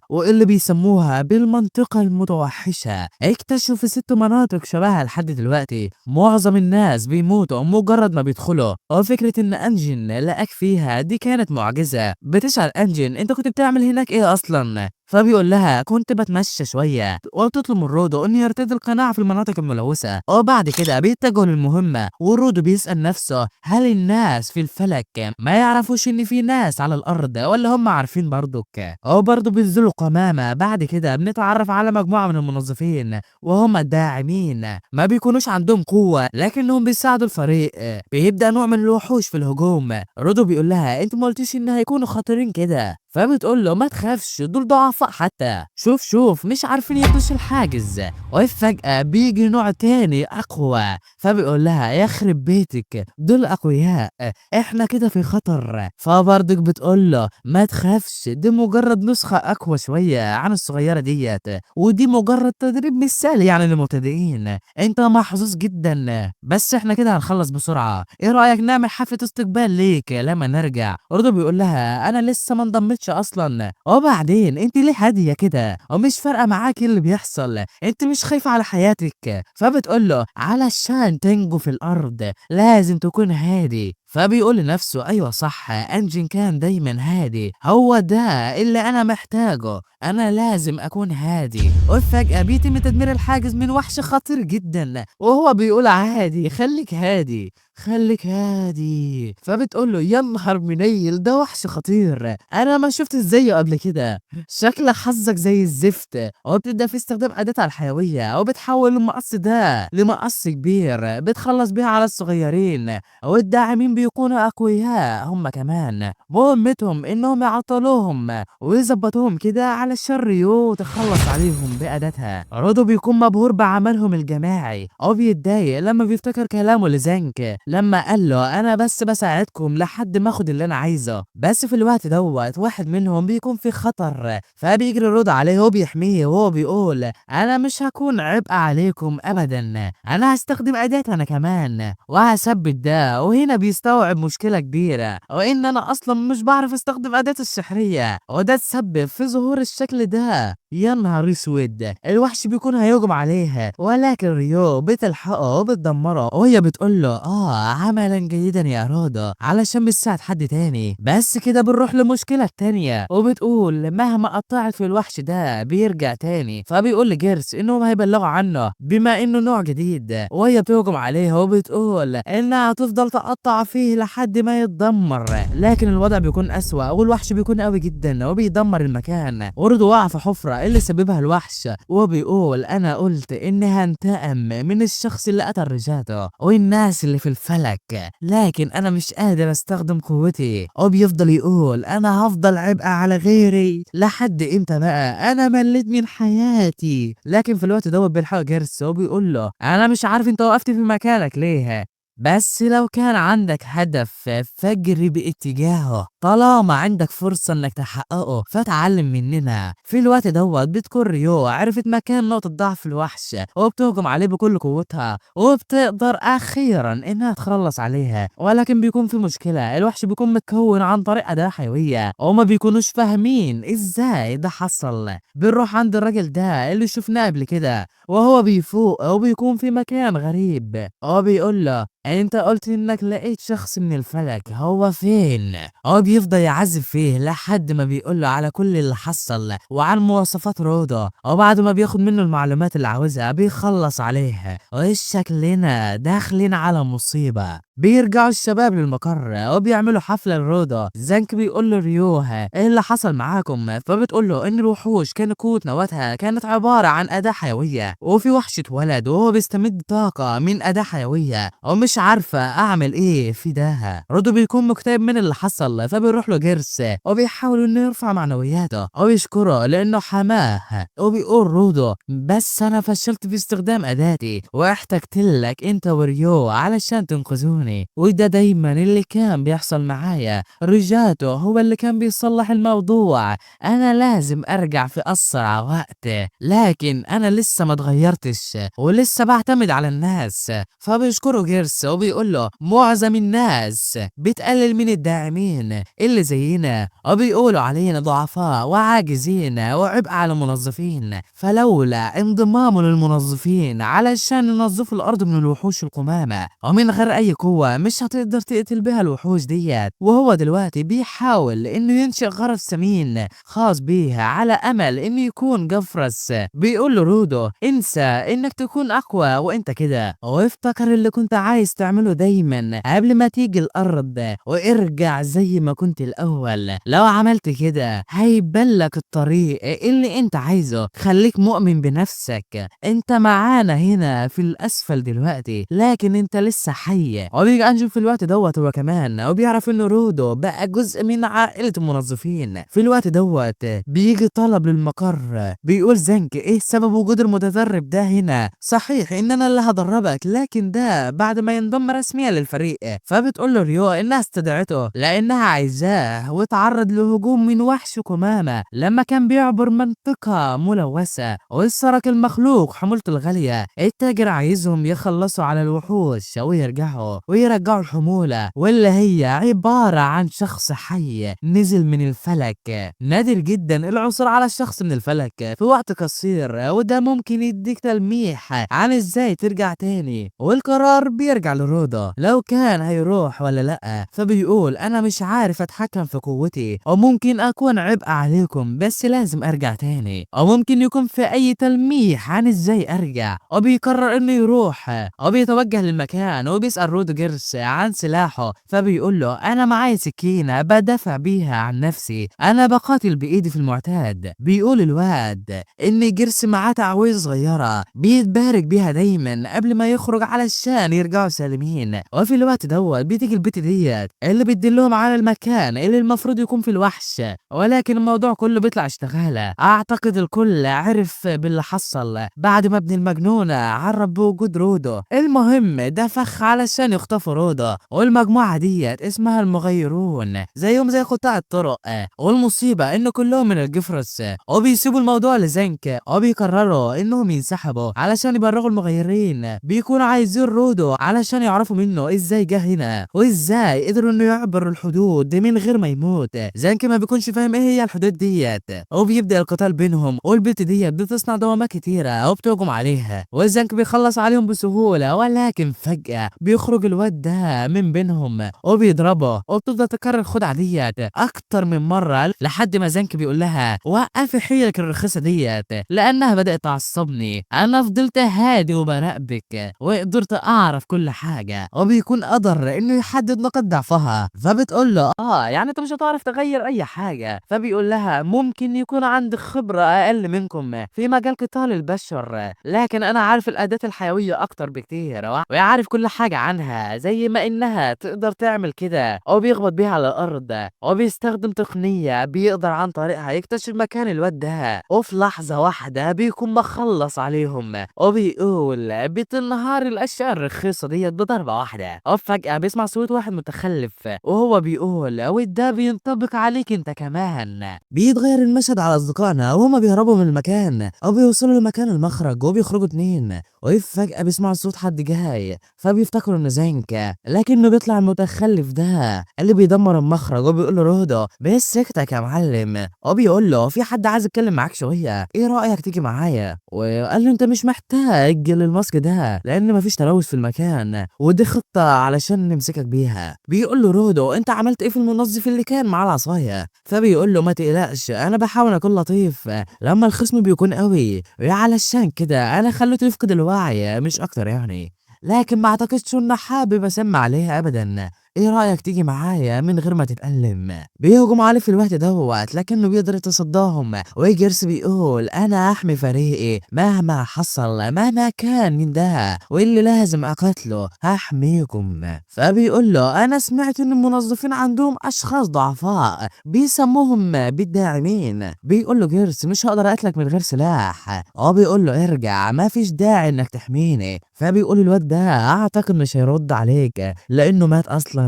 واللي بيسموها بالمنطقة المتوحشة. اكتشفوا في 6 مناطق شبهها لحد دلوقتي، معظم الناس بيموتوا مجرد ما بيدخلوا، وفكرة ان انجن لقاك فيها دي كانت معجزة. بتسأل انجن انت كنت بتعمل هناك ايه اصلا؟ فبيقول لها كنت بتمشى شوية، وبتطلب من رودو انه يرتدي القناع في المناطق الملوثة. وبعد كده بيتجهوا للمهمة، ورودو بيسأل نفسه هل الناس في الفلك ما يعرفوش ان في ناس على الارض ولا هم عارفين برضك؟ وبرضه بينزلوا قمامة. بعد كده بنتعرف على مجموعة من المنظفين وهم الداعمين، ما بيكونوش عندهم قوة لكنهم بيساعدوا الفريق. بيبدأ نوع من الوحوش في الهجوم، رودو بيقول لها انت ما قلتيش ان هيكونوا خطيرين كده، فبتقول له ما تخافش دول ضعفاء حتى، شوف شوف مش عارفين يدوسوا الحاجز. وفجأة بيجي نوع تاني اقوى، فبيقول لها يخرب بيتك دول اقوياء احنا كده في خطر. فبرضك بتقول له ما تخافش دي مجرد نسخة اقوى شوية عن الصغيرة ديت، ودي مجرد تدريب مثالي يعني للمبتدئين، انت محظوظ جدا بس احنا كده هنخلص بسرعة، ايه رأيك نعمل حفلة استقبال ليك لما نرجع؟ رودو بيقول لها انا لسه ما انضمتش اصلا، وبعدين انت ليه هادية كده ومش فارقه معاكي اللي بيحصل، انت مش خايفة على حياتك؟ فبتقول له علشان تنجو في الارض لازم تكون هادي. فبيقول لنفسه ايوه صح، انجن كان دايما هادي، هو ده اللي انا محتاجه، انا لازم اكون هادي. وفجأة بيتم تدمير الحاجز من وحش خطير جدا، وهو بيقول عادي خليك هادي خليك هادي. فبتقول له يا نهار منيل ده وحش خطير انا ما شفت زيه قبل كده، شكل حظك زي الزفت. وبتبدا في استخدام اداتها الحيوية وبتحول المقص ده لمقص كبير بتخلص بيها على الصغيرين، والداعمين بيكونوا اقوياء هم كمان، مهمتهم انهم يعطلوهم ويظبطوهم كده علشان ريو تخلص عليهم باداتها. رودو بيكون مبهور بعملهم الجماعي او بيتضايق لما بيفتكر كلامه لزانك لما قال له انا بس بساعدكم لحد ما اخد اللي انا عايزه. بس في الوقت دوت واحد منهم بيكون في خطر، فبيجري رودو عليه وبيحميه وهو بيقول انا مش هكون عبء عليكم ابدا، انا هستخدم اداتي انا كمان وهثبت ده. وهنا بيستوعب مشكلة كبيرة وان انا اصلا مش بعرف استخدم اداتي السحرية، وده تسبب في ظهور الشكل ده. يا نهار اسود، الوحش بيكون هيهجم عليها، ولكن ريو بتلحقه وبتدمره وهي بتقول له عملا جيدا يا رودو علشان بتساعد حد تاني. بس كده بنروح لمشكلة التانية، وبتقول مهما قطعت في الوحش ده بيرجع تاني. فبيقول لجيرس انهم هيبلغوا عنه بما انه نوع جديد، وهي بتهجم عليه وبتقول انها هتفضل تقطع فيه لحد ما يتدمر، لكن الوضع بيكون اسوأ والوحش بيكون قوي جدا وبيدمر المكان. ورودو وقع في حفرة اللي سببها الوحش، وبيقول انا قلت اني هنتقم من الشخص اللي قتل رجاته والناس اللي في الفلك، لكن انا مش قادر استخدم قوتي. وبيفضل يقول انا هفضل عبء على غيري لحد امتى بقى، انا مليت من حياتي. لكن في الوقت دوت بيلحق جيرس وبيقول له انا مش عارف انت وقفت في مكانك ليه، بس لو كان عندك هدف فاجري باتجاهه، طالما عندك فرصة انك تحققه فتعلم مننا. في الوقت دوت بتكون ريو عرفت مكان نقطة ضعف الوحش وبتهجم عليه بكل قوتها، وبتقدر اخيرا انها تخلص عليها، ولكن بيكون في مشكلة، الوحش بيكون متكون عن طريق اداة حيوية وما بيكونوش فاهمين ازاي ده حصل. بنروح عند الراجل ده اللي شفناه قبل كده وهو بيفوق وبيكون في مكان غريب، وبيقول له انت قلت انك لقيت شخص من الفلك، هو فين؟ هو وبيفضل يعذب فيه لحد ما بيقول له على كل اللي حصل وعن مواصفات رودو. وبعد ما بياخد منه المعلومات اللي عاوزها بيخلص عليه، وشكلنا داخلين على مصيبة. بيرجعوا الشباب للمقر وبيعملوا حفلة لرودو. زانك بيقول له ريوه ايه اللي حصل معاكم، فبتقول له ان الوحوش كانت قوة نواتها كانت عبارة عن أداة حيوية، وفي وحش اتولد وهو بيستمد طاقة من أداة حيوية ومش عارفة أعمل ايه في ده. رودو بيكون مكتئب من اللي حصل، فبيروح له جيرس وبيحاول انه يرفع معنوياته وبيشكره لانه حماه. وبيقول رودو بس انا فشلت في استخدام اداتي واحتجت لك انت وريو علشان تنقذوني، وده دايما اللي كان بيحصل معايا، رجاته هو اللي كان بيصلح الموضوع، انا لازم ارجع في اسرع وقت، لكن انا لسه ما اتغيرتش ولسه بعتمد على الناس. فبيشكره جيرس وبيقول له معظم الناس بتقلل من الداعمين اللي زينا وبيقولوا علينا ضعفاء وعاجزين وعبء على المنظفين، فلولا انضمامه للمنظفين علشان ينظفوا الارض من الوحوش القمامة ومن غير اي قوة مش هتقدر تقتل بها الوحوش ديت. وهو دلوقتي بيحاول انه ينشئ غرض ثمين خاص بيها على امل انه يكون جفرس. بيقول له رودو انسى انك تكون اقوى وانت كده، وافتكر اللي كنت عايز تعمله دايما قبل ما تيجي الارض، وارجع زي ما كنت الاول. لو عملت كده هيبان لك الطريق اللي انت عايزه. خليك مؤمن بنفسك، انت معانا هنا في الاسفل دلوقتي لكن انت لسه حي. وبيجي انجو في الوقت دوت هو كمان وبيعرف انه رودو بقى جزء من عائلة المنظفين. في الوقت دوت بيجي طلب للمقر، بيقول زنك ايه سبب وجود المتدرب ده هنا؟ صحيح ان انا اللي هدربك لكن ده بعد ما ينضم رسميا للفريق. فبتقول له ريو انها استدعته لانها عايزاه، واتعرض لهجوم من وحش قمامة لما كان بيعبر منطقة ملوثة وسرق المخلوق حمولته الغالية. التاجر عايزهم يخلصوا على الوحوش ويرجعوا ويرجعوا الحمولة، واللي هي عبارة عن شخص حي نزل من الفلك. نادر جدا العثور على الشخص من الفلك في وقت قصير، وده ممكن يديك تلميح عن ازاي ترجع تاني. والقرار بيرجع لرودا لو كان هيروح ولا لأ. فبيقول انا مش عارف اتحكم في قوتي وممكن اكون عبء عليكم، بس لازم ارجع تاني، او ممكن يكون في اي تلميح عن ازاي ارجع. وبيقرر انه يروح وبيتوجه للمكان وبيسأل رودو جيرس عن سلاحه، فبيقول له انا معايا سكينة بدافع بيها عن نفسي، انا بقاتل بايدي في المعتاد. بيقول الواد ان جيرس معاه تعويذة صغيرة بيتبارك بيها دايما قبل ما يخرج علشان يرجعوا سالمين. وفي الوقت دوت بتيجي البت ديت اللي بتدلهم على المكان اللي المفروض يكون في الوحش، ولكن الموضوع كله بيطلع اشتغالة. اعتقد الكل عرف باللي حصل بعد ما ابن المجنونة عرف بوجود رودو. المهم ده فخ علشان يخطفوا رودو، والمجموعة ديت اسمها المغيرون، زيهم زي قطاع الطرق. والمصيبة ان كلهم من الجفرس، وبيسيبوا الموضوع لزنك وبيقرروا انهم ينسحبوا علشان يبرغوا المغيرين. بيكونوا عايزين رودو علشان يعرفوا منه ازاي جه هنا وازاي قدروا انه يعبر الحدود من غير ما يموت. زنك ما بيكونش فاهم ايه هي الحدود ديت، وبيبدا القتال بينهم، والبنت ديت بتصنع دوامات كتيرة وبتهجم عليها، وزنك بيخلص عليهم بسهولة. ولكن فجاة بيخرج الواد ده من بينهم وبيضربه، وبتفضل تكرر الخدعه ديت اكتر من مرة لحد ما زنك بيقول لها وقفي حيلك الرخيصة ديت لانها بدات تعصبني، انا فضلت هادي وبراقبك وقدرت اعرف كل حاجة. وبيكون قدر انه يحدد نقاط ضعفها، فبتقول له يعني انت مش هتعرف تغير اي حاجة. فبيقول لها ممكن يكون عندك خبره اقل منكم في مجال قتال البشر، لكن انا عارف الاداة الحيوية اكتر بكتير وعارف كل حاجة عنها، زي ما انها تقدر تعمل كده. وبيخبط بيها على الارض وبيستخدم تقنية بيقدر عن طريقها يكتشف مكان الواد ده، وفي لحظة واحدة بيكون مخلص عليهم. وبيقول بتنهار الاشياء الرخيصة ديت بضربه واحدة. وفجاة بيسمع صوت واحد متخلف وهو بيقول وده بينطبق عليك انت كمان. بيتغير المشهد على اصدقائنا وهما بيهربوا من المكان او بيوصلوا لمكان المخرج وبيخرجوا اتنين، وفجأة بيسمعوا صوت حد جاي، فبيفتكروا انه زنك. البنك، لكنه بيطلع المتخلف ده اللي بيدمر المخرج. وبيقول له رودو بسكتك يا معلم، وبيقول له في حد عايز يتكلم معاك شوية، ايه رايك تيجي معايا؟ وقال له انت مش محتاج للماسك ده لان مفيش تلوث في المكان، ودي خطه علشان نمسكك بيها. بيقول له رودو انت عملت ايه في المنظف اللي كان معاه العصاية؟ فبيقول له ما تقلقش، انا بحاول اكون لطيف لما الخصم بيكون قوي، علشان كده انا خليته يفقد الوعي مش اكتر يعني، لكن ما اعتقدش انه حابب اسمع عليها ابدا، ايه رايك تيجي معايا من غير ما تتألم؟ بيهجم عليه في الوقت دوت، لكنه بيقدر يتصداهم. وجيرس بيقول انا احمي فريقي مهما حصل، مهما كان من ده، واللي لازم اقتله هحميكم. فبيقول له انا سمعت ان المنظفين عندهم اشخاص ضعفاء بيسموهم بالداعمين. بيقول له جيرس مش هقدر اقتلك من غير سلاح، وبيقول له ارجع ما فيش داعي انك تحميني. فبيقول الواد ده اعتقد مش هيرد عليك لانه مات اصلا،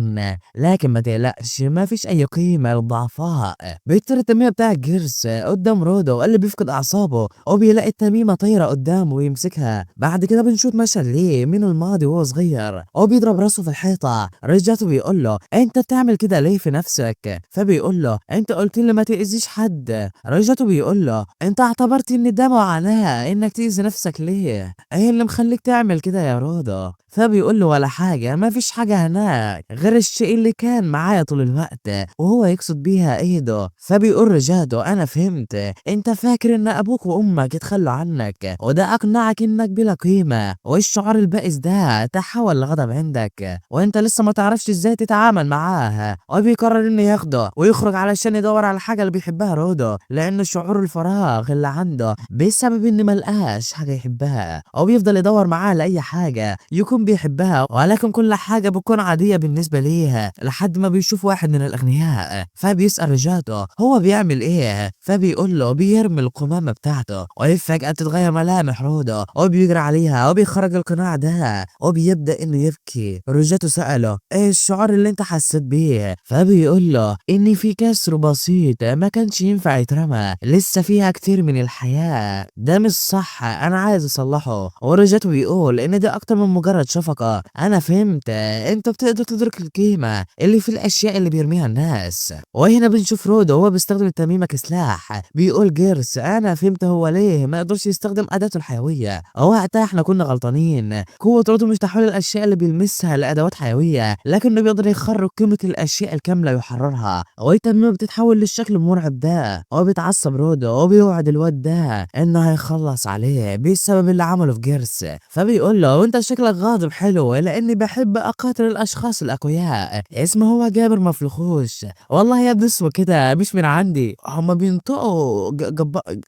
لكن ما تقلقش ما فيش اي قيمة للضعفاء. بيطير التميمه بتاع جيرس قدام رودو اللي بيفقد اعصابه، وبيلاقي التميمه طايره قدامه ويمسكها. بعد كده بنشوف مشهد ليه من الماضي وهو صغير، وبيضرب راسه في الحيطة. رجعته بيقول له انت بتعمل كده ليه في نفسك؟ فبيقول له انت قلت لي ما تاذيش حد. رجعته بيقول له انت اعتبرت ان ده معاناة انك تاذي نفسك ليه؟ ايه اللي مخليك تعمل كده يا رودو؟ فبيقول له ولا حاجة، ما فيش حاجة هناك غير الشيء اللي كان معايا طول الوقت، وهو يقصد بيها ايده. فبيقول رجادو انا فهمت، انت فاكر ان ابوك وامك اتخلوا عنك وده اقنعك انك بلا قيمة، والشعور البائس ده تحول لغضب عندك، وانت لسه ما تعرفش ازاي تتعامل معاها. وبيقرر انه ياخده ويخرج علشان يدور على الحاجة اللي بيحبها رودو، لان شعور الفراغ اللي عنده بسبب ان ملقاش حاجة يحبها، وبيفضل يدور معاها لاي حاجة يكون بيحبها، ولكن كل حاجة بتكون عادية بالنسبة ليها، لحد ما بيشوف واحد من الأغنياء. فبيسأل رجاته هو بيعمل إيه؟ فبيقول له بيرمي القمامة بتاعته. وفجأة تتغير ملامح رودو وبيجري عليها وبيخرج القناع ده وبيبدأ إنه يبكي. رجاته سأله إيه الشعور اللي أنت حسيت بيه؟ فبيقول له إن في كسر بسيط ما كانش ينفع يترمى، لسه فيها كتير من الحياة، ده مش صح، أنا عايز أصلحه. ورجاته بيقول إن ده أكتر من مجرد شفقة، أنا فهمت أنت بتقدر تدرك القيمة اللي في الأشياء اللي بيرميها الناس. وهنا بنشوف رودو وهو بيستخدم التميمة كسلاح. بيقول جيرس أنا فهمت هو ليه ما يقدرش يستخدم أداته الحيوية، وقتها احنا كنا غلطانين، قوة رودو مش تحويل الأشياء اللي بيلمسها لأدوات حيوية، لكنه بيقدر يخرج قيمة الأشياء الكاملة ويحررها، والتميمة بتتحول للشكل المرعب ده. وبيتعصب رودو وبيوعد الواد ده إنه هيخلص عليه بسبب اللي عمله في جيرس. فبيقول له وانت شكلك غاضب حلو لاني بحب اقاتل الاشخاص الاقوياء، اسمه هو جابر مفلخوش، والله يا ابني اسمه كده مش من عندي، هما بينطقوا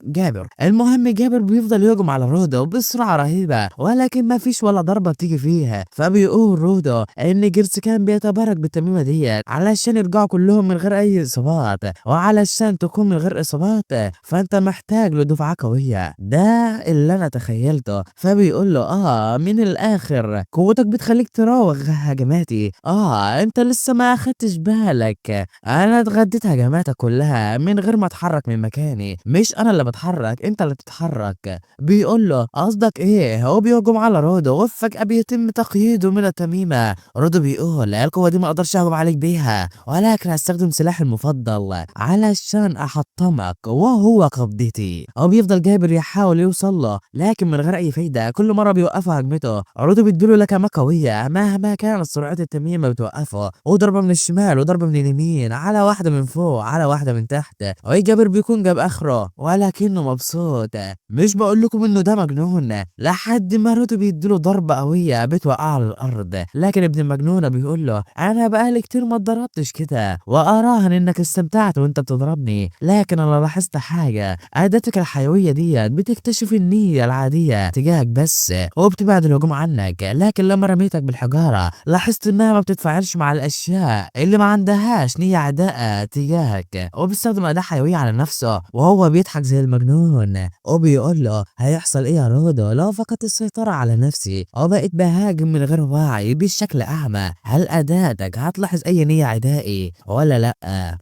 جابر. المهم جابر بيفضل يهجم على رودو بسرعة رهيبة، ولكن ما فيش ولا ضربه بتيجي فيها. فبيقول رودو ان جيرس كان بيتبارك بالتميمه ديت علشان يرجعوا كلهم من غير اي اصابات، وعلشان تكون من غير اصابات فانت محتاج لدفعه قوية، ده اللي انا تخيلته. فبيقول له من الاخر قوتك بتخليك تراوغ هجماتي، انت لسه ما اخدتش بالك، انا اتغديت هجماتك كلها من غير ما اتحرك من مكاني، مش انا اللي بتحرك انت اللي بتتحرك. بيقول له قصدك ايه؟ هو بيهجم على رودو وفجأة بيتم تقييده من التميمة. رودو بيقول القوة دي ما اقدرش اهجم عليك بيها، ولكن هستخدم سلاحي المفضل علشان احطمك وهو قبضتي. هو بيفضل جابر يحاول يوصل له لكن من غير اي فايدة، كل مرة بيوقفوا هجمته. رودو بيديله لكمة قوية مهما كانت سرعة التميمة بتوقفه، وضربة من الشمال وضربة من اليمين، على واحدة من فوق على واحدة من تحت، وجابر بيكون جاب اخره ولكنه مبسوط. مش بقول لكم انه ده مجنون، لحد ما رودو بيديله ضربة قوية بتوقعه على الارض. لكن ابن المجنونة بيقول له انا بقالي كتير ما اتضربتش كده، واراهن انك استمتعت وانت بتضربني، لكن انا لاحظت حاجة، اداتك الحيوية ديت بتكتشف النية العادية تجاهك بس وبتبعد الهجوم عنك، لكن لما رميتك بالحجارة لاحظت انها ما بتتفاعلش مع الاشياء اللي ما عندهاش نية عداء تجاهك. وبيستخدم اداة حيوية على نفسه وهو بيضحك زي المجنون، وبيقول له هيحصل ايه يا رودو لو فقدت السيطرة على نفسي وبقيت بهاجم من غير وعي بشكل اعمى؟ هل اداتك هتلاحظ اي نية عدائي ولا لا؟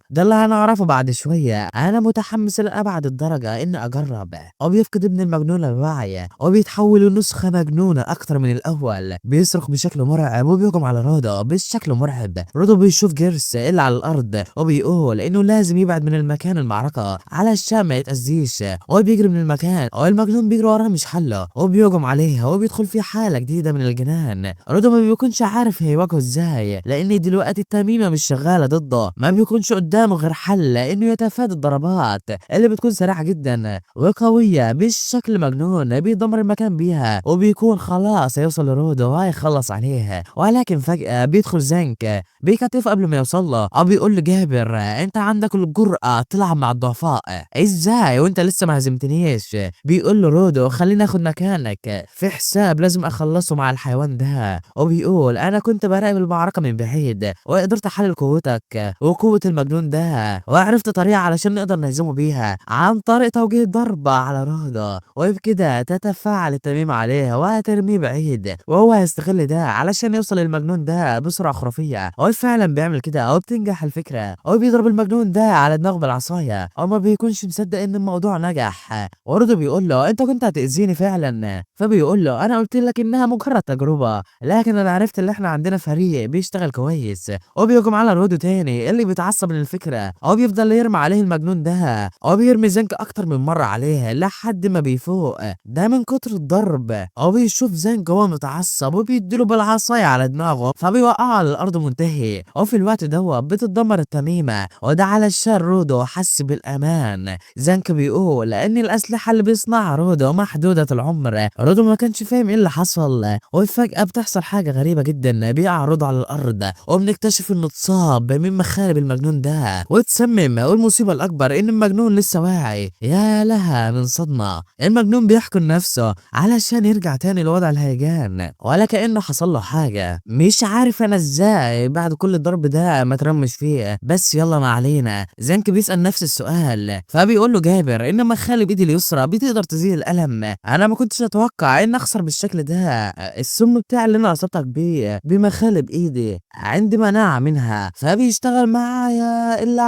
ده اللي هنعرفه بعد شوية، انا متحمس لابعد الدرجة اني اجرب. وبيفقد ابن المجنون الوعي وبيتحول لنسخة مجنونة مجنونة اكتر من الاول. بيصرخ بشكل مرعب وبيهجم على رودو بشكل مرعب. رودو بيشوف جيرس اللي على الارض وبيقول انه لازم يبعد من المكان المعركة علشان ما يتأذيش، وبيجري من المكان والمجنون بيجري وراه مش حله وبيهجم عليها وبيدخل في حالة جديدة من الجنان. رودو ما بيكونش عارف هيواجهه ازاي لان دلوقتي التميمة مش شغالة ضده، ما بيكونش قدامه غير حل انه يتفادى الضربات اللي بتكون سريعة جدا وقوية بشكل مجنون، بيدمر المكان بيها وبيكون خلاص هيوصل لرودو وهيخلص عليها. ولكن فجأة بيدخل زانك بيكتفه قبل ما يوصل له او بيقول لجابر انت عندك الجرأة تلعب مع الضعفاء ازاي وانت لسه ما هزمتنيش؟ بيقول له رودو خليني اخد مكانك في حساب لازم اخلصه مع الحيوان ده، وبيقول انا كنت براقب المعركة من بعيد وقدرت احلل قوتك وقوة المجنون ده وعرفت طريقة علشان نقدر نهزمه بيها عن طريق توجيه ضربة على رودو، وبكده تتفاعل التميمة عليه وهترميه بعيد، وهو هيستغل ده علشان يوصل للمجنون ده بسرعة خرافية. هو فعلا بيعمل كده او بتنجح الفكرة، هو بيضرب المجنون ده على دماغه بالعصاية او ما بيكونش مصدق ان الموضوع نجح. ورودو بيقول له انت كنت هتأذيني فعلا، فبيقول له انا قلت لك انها مجرد تجربة لكن انا عرفت ان احنا عندنا فريق بيشتغل كويس. وبيهجم على رودو تاني اللي بيتعصب من الفكرة او بيفضل يرمي عليه المجنون ده او بيرمي زنك اكتر من مرة عليه لحد ما بيفوق ده من كتر الضرب. او بيشوف زنك وهو متعصب وبيديله بالعصاية على دماغه فبيوقعه على الارض منتهي. وفي الوقت ده بتتدمر التميمة وده علشان رودو حس بالامان. زنك بيقول ان الاسلحة اللي بيصنعها رودو محدودة العمر. رودو ما كانش فاهم ايه اللي حصل، وفجأة بتحصل حاجة غريبة جدا، بيقع رودو على الارض وبنكتشف انه اتصاب من مخالب المجنون ده واتسمم. والمصيبة الاكبر ان المجنون لسه واعي. يا لها من صدمة. المجنون بيحكم نفسه علشان يرجع تاني لوضع الهيجان ولا كأنه حصل له حاجة. مش عارف انا ازاي بعد كل الضرب ده ما ترمش فيه، بس يلا ما علينا. زنك بيسأل نفس السؤال فبيقول له جابر ان مخالب ايدي اليسرى بتقدر تزيل الالم، انا ما كنتش اتوقع ان اخسر بالشكل ده، السم بتاع اللي انا اصبتك بيه بمخالب ايدي عندي مناعة منها، فبيشتغل معايا الا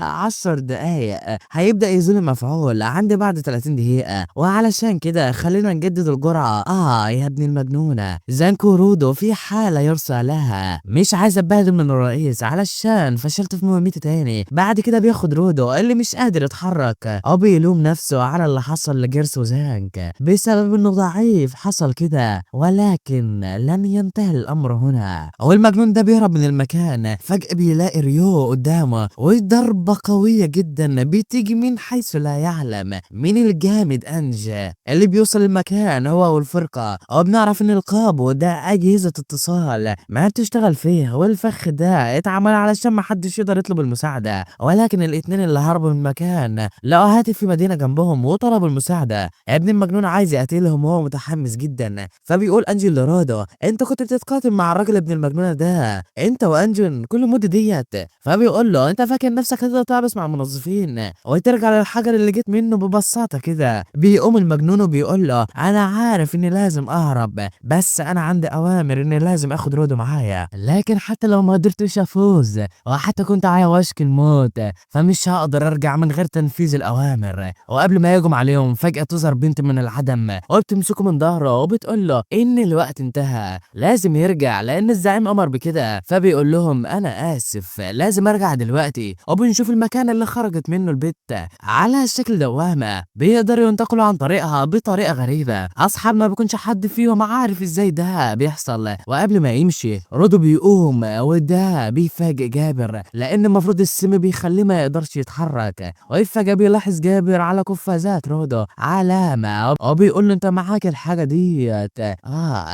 10 دقايق هيبدأ يزول المفعول عندي بعد 30 دقيقة، وعلشان كده خلينا نجدد الجرعة. يا ابن المجنونة. زانكو رودو في حالة يرثى لها، مش عايز اتبهدل من الرئيس علشان فشلت في مهمتي تاني. بعد كده بياخد رودو اللي مش قادر يتحرك او بيلوم نفسه على اللي حصل لجيرس وزانك بسبب انه ضعيف حصل كده، ولكن لم ينتهي الامر هنا. والمجنون ده بيهرب من المكان، فجأة بيلاقي ريو قدامه وضربة قوية جدا بتيجي من حيث لا يعلم من الجامد انج اللي بيوصل المكان هو والفرقة. وبنعرف ان القابو ده اجهزة اتصال ما بتشتغل فيه، والفخ ده اتعمل علشان ما حدش يقدر يطلب المساعدة. ولكن الاتنين اللي هربوا من المكان لقوا هاتف في مدينة جنبهم وطلبوا المساعدة. ابن المجنون عايز يقتلهم وهو متحمس جدا، فبيقول انجل لرادو انت كنت بتتقاتل مع الراجل ابن المجنونة ده انت وانجل كل المدة ديت، فبيقول له انت فاكر نفسك هتقدر تعبس مع المنظفين وترجع للحجر اللي جيت منه ببساطة كده. بيقوم المجنون وبيقول له انا عارف اني لازم اهرب، بس انا عندي اوامر اني لازم اخد رودو معايا، لكن حتى لو ما قدرتش افوز وحتى كنت على وشك الموت فمش هقدر ارجع من غير تنفيذ الاوامر. وقبل ما يهجم عليهم فجأة تظهر بنت من العدم وبتمسكه من ظهره وبتقول له ان الوقت انتهى لازم يرجع لان الزعيم امر بكده. فبيقول لهم انا اسف لازم ارجع دلوقتي. وبنشوف المكان اللي خرجت منه البت على شكل دوامة بيقدروا ينتقلوا عن طريقها بطريقة غريبة، اصحاب ما بيكونش حد فيهم عارف ازاي ده بيحصل. وقبل ما يمشي رودو بيقوم وده بيفاجئ جابر لان المفروض السم بيخليه ما يقدرش يتحرك. وفجأة بيلاحظ جابر على قفازات رودو علامة وبيقول له انت معاك الحاجة ديت،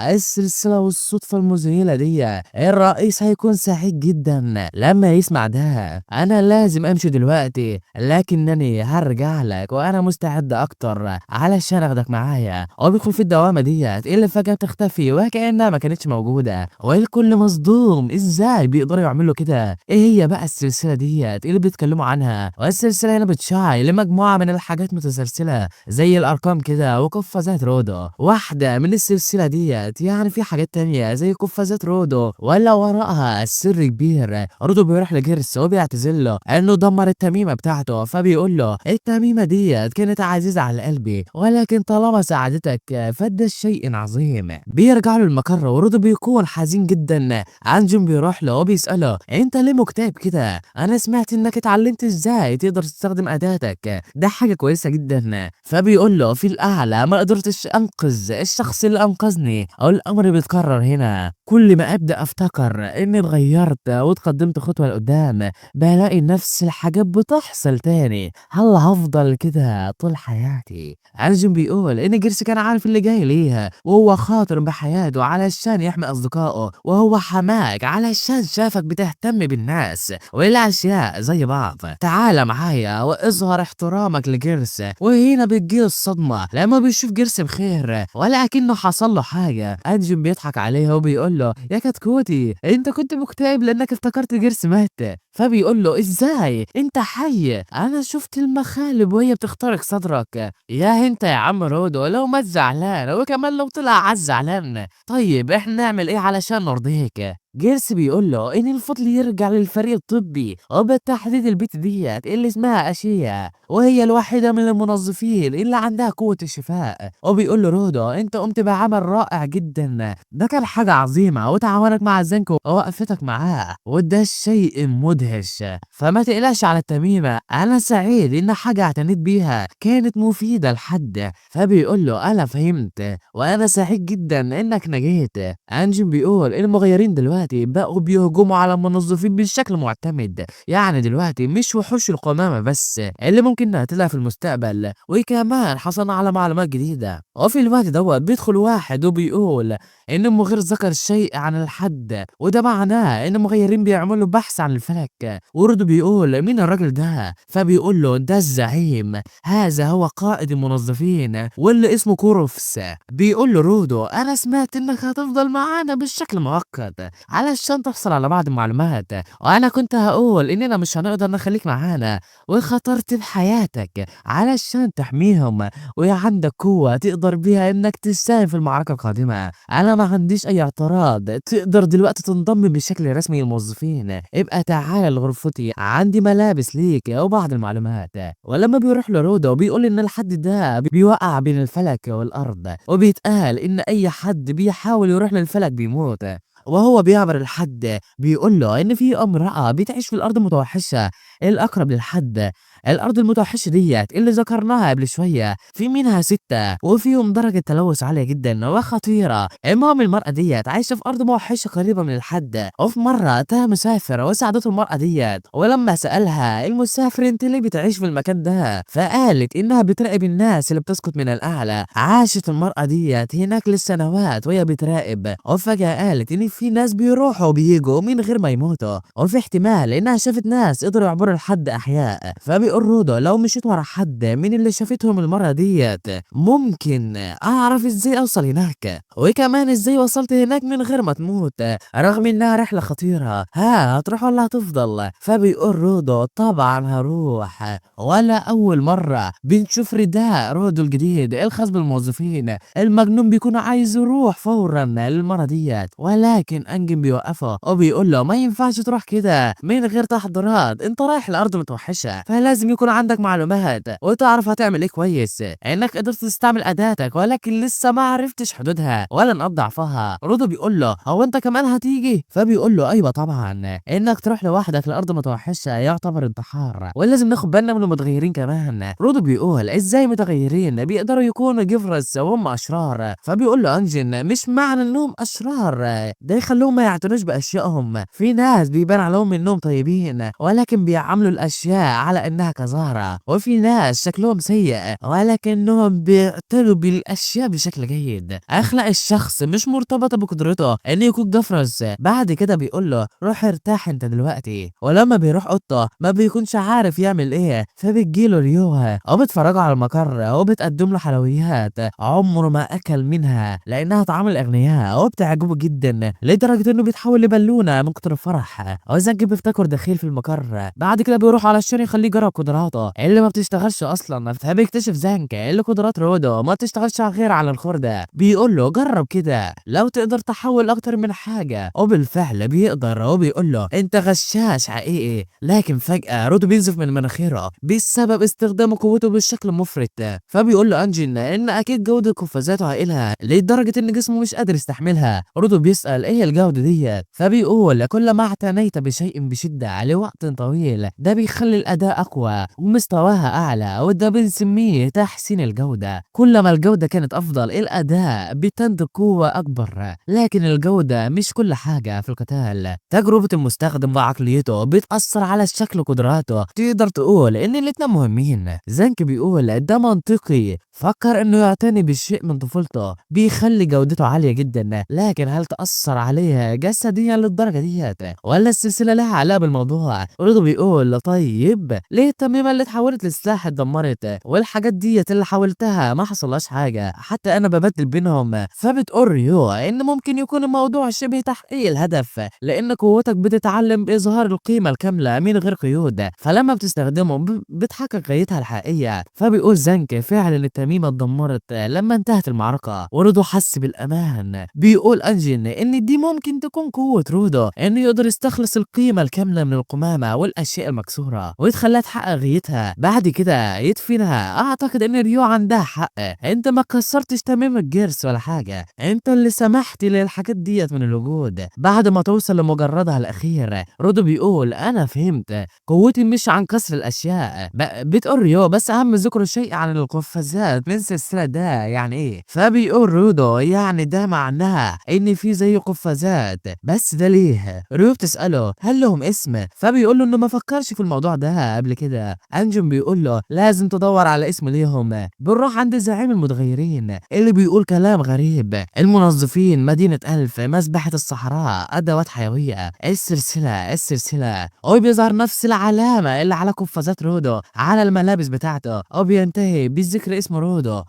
السلسلة والصدفة المذهلة دي، الرئيس هيكون سعيد جدا لما يسمع ده. انا لازم امشي دلوقتي لكنني هرجع لك وانا مستعد اكتر علشان اخدك معايا. وبيدخل في الدوامة ديت اللي فجأة بتختفي وكأنها ما كانتش موجودة، والكل مصدوم ازاي بيقدروا يعملوا كده؟ ايه هي بقى السلسلة ديت اللي بيتكلموا عنها؟ والسلسلة هنا بتشعل لمجموعة من الحاجات متسلسلة زي الارقام كده وقفازات رودو واحدة من السلسلة ديت، يعني في حاجات تانية زي قفازات رودو ولا وراءها السر كبير. رودو بيروح لجيرس وبيعتذر له انه دمر التميمة بتاعته، فبيقول له التميمة ديت كانت عزيزة على قلبي، ولكن طالما ساعدتك فده الشيء شيء عظيم. بيرجع له المقر ورودو بيكون حزين جدا. أنجم بيروح له وبيسأله انت ليه مكتئب كده؟ انا سمعت انك اتعلمت ازاي تقدر تستخدم اداتك، ده حاجة كويسة جدا. فبيقول له في الاعلى ما قدرتش انقذ الشخص اللي انقذني، او الامر بيتكرر هنا، كل ما ابدا افتكر اني اتغيرت واتقدمت خطوة لقدام بلاقي نفس الحاجات بتحصل تاني، هل هفضل كده طول حياتي؟ أنجم بيقول إن جيرس كان عارف اللي جاي ليها، وهو خاطر بحياته علشان يحمي أصدقائه، وهو حماك علشان شافك بتهتم بالناس والأشياء زي بعض. تعال معايا واظهر احترامك لجيرس. وهنا بتجيله الصدمة لما بيشوف جيرس بخير ولا أكنه حصل له حاجة. أنجم بيضحك عليه وبيقول له يا كتكوتي انت كنت مكتئب لانك افتكرت جيرس مات. فبيقول له ازاي انت حي؟ انا شفت المخالب وهي بتخترق صدرك. يا انت يا عم رودو لو ما زعلان، وكمان لو طلع عز زعلان، طيب احنا نعمل ايه علشان نرضيك؟ جيرس بيقول له ان الفضل يرجع للفريق الطبي، وبالتحديد البت ديت اللي اسمها اشيا، وهي الوحيدة من المنظفين اللي عندها قوة الشفاء. وبيقول له رودو انت قمت بعمل رائع جدا، ده كان حاجة عظيمة، وتعاونك مع زنكو ووقفتك معاه وده شيء مدهش، فما تقلقش على التميمة، انا سعيد ان حاجة اعتنيت بيها كانت مفيدة لحد. فبيقول له انا فهمت وانا سعيد جدا انك نجيت. انجم بيقول المغيرين دلوقتي بقوا بيهجموا على المنظفين بشكل معتمد، يعني دلوقتي مش وحوش القمامة بس اللي ممكن نقتلها في المستقبل، وكمان حصلنا على معلومات جديدة. وفي الوقت دوت بيدخل واحد وبيقول ان المغير ذكر شيء عن الحد، وده معناه ان المغيرين بيعملوا بحث عن الفلك. وردو بيقول مين الراجل ده؟ فبيقول له ده الزعيم، هذا هو قائد المنظفين واللي اسمه كوروفس. بيقول له رودو انا سمعت انك هتفضل معانا بالشكل مؤقت علشان تحصل على بعض المعلومات، وانا كنت هقول اننا مش هنقدر نخليك معانا، وخطرت بحياتك علشان تحميهم، وعندك قوة تقدر بيها انك تساهم في المعركة القادمة. انا ما عنديش اي اعتراض، تقدر دلوقتي تنضم بشكل رسمي للموظفين، ابقى تعال لغرفتي عندي ملابس ليك وبعض المعلومات. ولما بيروح لرودو بيقول ان الحد ده بيوقع بين الفلك والارض، وبيتقال ان اي حد بيحاول يروح للفلك بيموت. وهو بيعبر الحد بيقول له ان في امرأة بتعيش في الارض المتوحشة الاقرب للحد. الارض المتوحشة ديت اللي ذكرناها قبل شوية في منها 6 وفيهم درجة تلوث عالية جدا وخطيرة. المهم المرأة ديت عايشة في ارض موحشة قريبة من الحد، وفي مرة تاه مسافر وساعدته المرأة ديت، ولما سألها المسافر انت ليه بتعيش في المكان ده؟ فقالت انها بتراقب الناس اللي بتسقط من الاعلى. عاشت المرأة ديت هناك للسنوات وهي بتراقب، وفجأة قالت ان في ناس بيروحوا وبيجوا من غير ما يموتوا، وفي احتمال انها شافت ناس قدروا يعبروا لحد احياء. فبيقول رودو لو مشيت ورا حد من اللي شافتهم المرة ديت ممكن اعرف ازاي اوصل هناك، وكمان ازاي وصلت هناك من غير ما تموت رغم انها رحلة خطيرة، ها هتروح ولا هتفضل؟ فبيقول رودو طبعا هروح. ولا اول مرة بنشوف رداء رودو الجديد الخاص بالموظفين، المجنون بيكون عايز يروح فورا للمرة ديت، ولكن انجم بيوقفه وبيقول له ما ينفعش تروح كده من غير تحضيرات، انت رايح الارض متوحشة فلازم يكون عندك معلومات وتعرف هتعمل ايه كويس، انك قدرت تستعمل اداتك ولكن لسه ما عرفتش حدودها ولا نقاط ضعفها. رودو بيقول له هو انت كمان هتيجي؟ فبيقول له ايوه طبعا، انك تروح لوحدك لارض متوحشه يعتبر انتحار، ولازم ناخد بالنا من المتغيرين كمان. رودو بيقول ازاي متغيرين بيقدروا يكونوا جيفرس وهم اشرار؟ فبيقول له انجن مش معنى انهم اشرار ده يخلوهم ما يعتنوش باشيائهم، في ناس بيبان عليهم انهم طيبين ولكن بيعاملوا الاشياء على انها كزهرة، وفي ناس شكلهم سيء ولكنهم بيعتنوا بالاشياء بشكل جيد. اخلاق الشخص مش مرتبطة بقدرته انه يكون جفرس. بعد كده بيقول له روح ارتاح انت دلوقتي. ولما بيروح اوضته ما بيكونش عارف يعمل ايه، فبتجيله ريوها وبتفرجوا على المقر وبتقدم له حلويات عمره ما اكل منها لانها طعام الاغنياء وبتعجبه جدا. لدرجة انه بيتحول لبالونة من كتر الفرح. وزانك بيفتكر دخيل في المقر. بعد كده بيروح علشان يخليه يجرب قدراته اللي ما بتشتغلش اصلا. فبيكتشف زانك اللي قدرات رودو ما بتشتغلش غير على الخردة. بيقول له جرب كده لو تقدر تحول اكتر من حاجة، وبالفعل بيقدر، وبيقول له انت غشاش حقيقي. لكن فجأة رودو بينزف من مناخيره بسبب استخدام قوته بالشكل المفرط. فبيقول له انجن ان اكيد جودة قفازاته هائلة لدرجة ان جسمه مش قادر يستحملها. رودو بيسأل ايه الجودة ديت، فبيقول كل ما اعتنيت بشيء بشدة لوقت طويل ده بيخلي الاداء اقوى ومستواها اعلى، وده بنسميه تحسين الجودة. كل ما الجودة كانت افضل الاداء بتنتج قوة اكبر، لكن الجودة مش كل حاجة في القتال. تجربة المستخدم وعقليته بتأثر على الشكل وقدراته، تقدر تقول ان الاتنين مهمين. زانك بيقول ده منطقي، فكر انه يعتني بالشيء من طفولته بيخلي جودته عالية جدا، لكن هل تأثر عليها جسديا للدرجة ديت ولا السلسلة لها علاقة بالموضوع؟ رودو بيقول طيب ليه التميمة اللي اتحولت لسلاح اتدمرت والحاجات ديت اللي حاولتها ما حصلهاش حاجة، حتى انا ببدل بينهم. فبتقول ريو ان ممكن يكون الموضوع شبه تحقيق الهدف، لان قوتك بتتعلم باظهار القيمة الكاملة من غير قيود، فلما بتستخدمه بتحقق غايتها الحقيقية. فبيقول زانك فعلا التميمة اتدمرت لما انتهت المعركة ورودو حس بالامان. بيقول انجن ان دي ممكن تكون قوة رودو، انه يقدر يستخلص القيمة الكاملة من القمامة والاشياء المكسورة ويتخليها تحقق غايتها بعد كده يدفنها. اعتقد ان ريو عندها حق، انت ما كسرتش تميمة جيرس ولا حاجة، انت اللي سمحت للحاجات ديت من الوجود. بعد ما توصل لمجردها الاخير رودو بيقول انا فهمت قوتي مش عن كسر الاشياء. بتقول ريو بس اهم ذكر شيء عن القفازات من السلسلة ده يعني ايه؟ فبيقول رودو يعني ده معناها ان في زي قفازات، بس ده ليه؟ ريو بتسأله هل لهم اسم؟ فبيقول له انه ما فكرش في الموضوع ده قبل كده. انجن بيقول له لازم تدور على اسم ليهم. بنروح عند زعيم المتغيرين اللي بيقول كلام غريب، المنظفين، مدينة ألف، مذبحة الصحراء، أدوات حيوية، السلسلة السلسلة. وبيظهر نفس العلامة اللي على قفازات رودو على الملابس بتاعته، وبينتهي بذكر اسم رودو.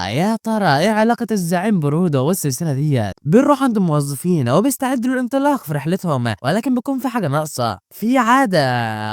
يا ترى ايه علاقة الزعيم برودو والسلسلة ديت؟ بنروح عند الموظفين وبيستعدوا للانطلاق في رحلتهم، ولكن بيكون في حاجة ناقصة في عادة،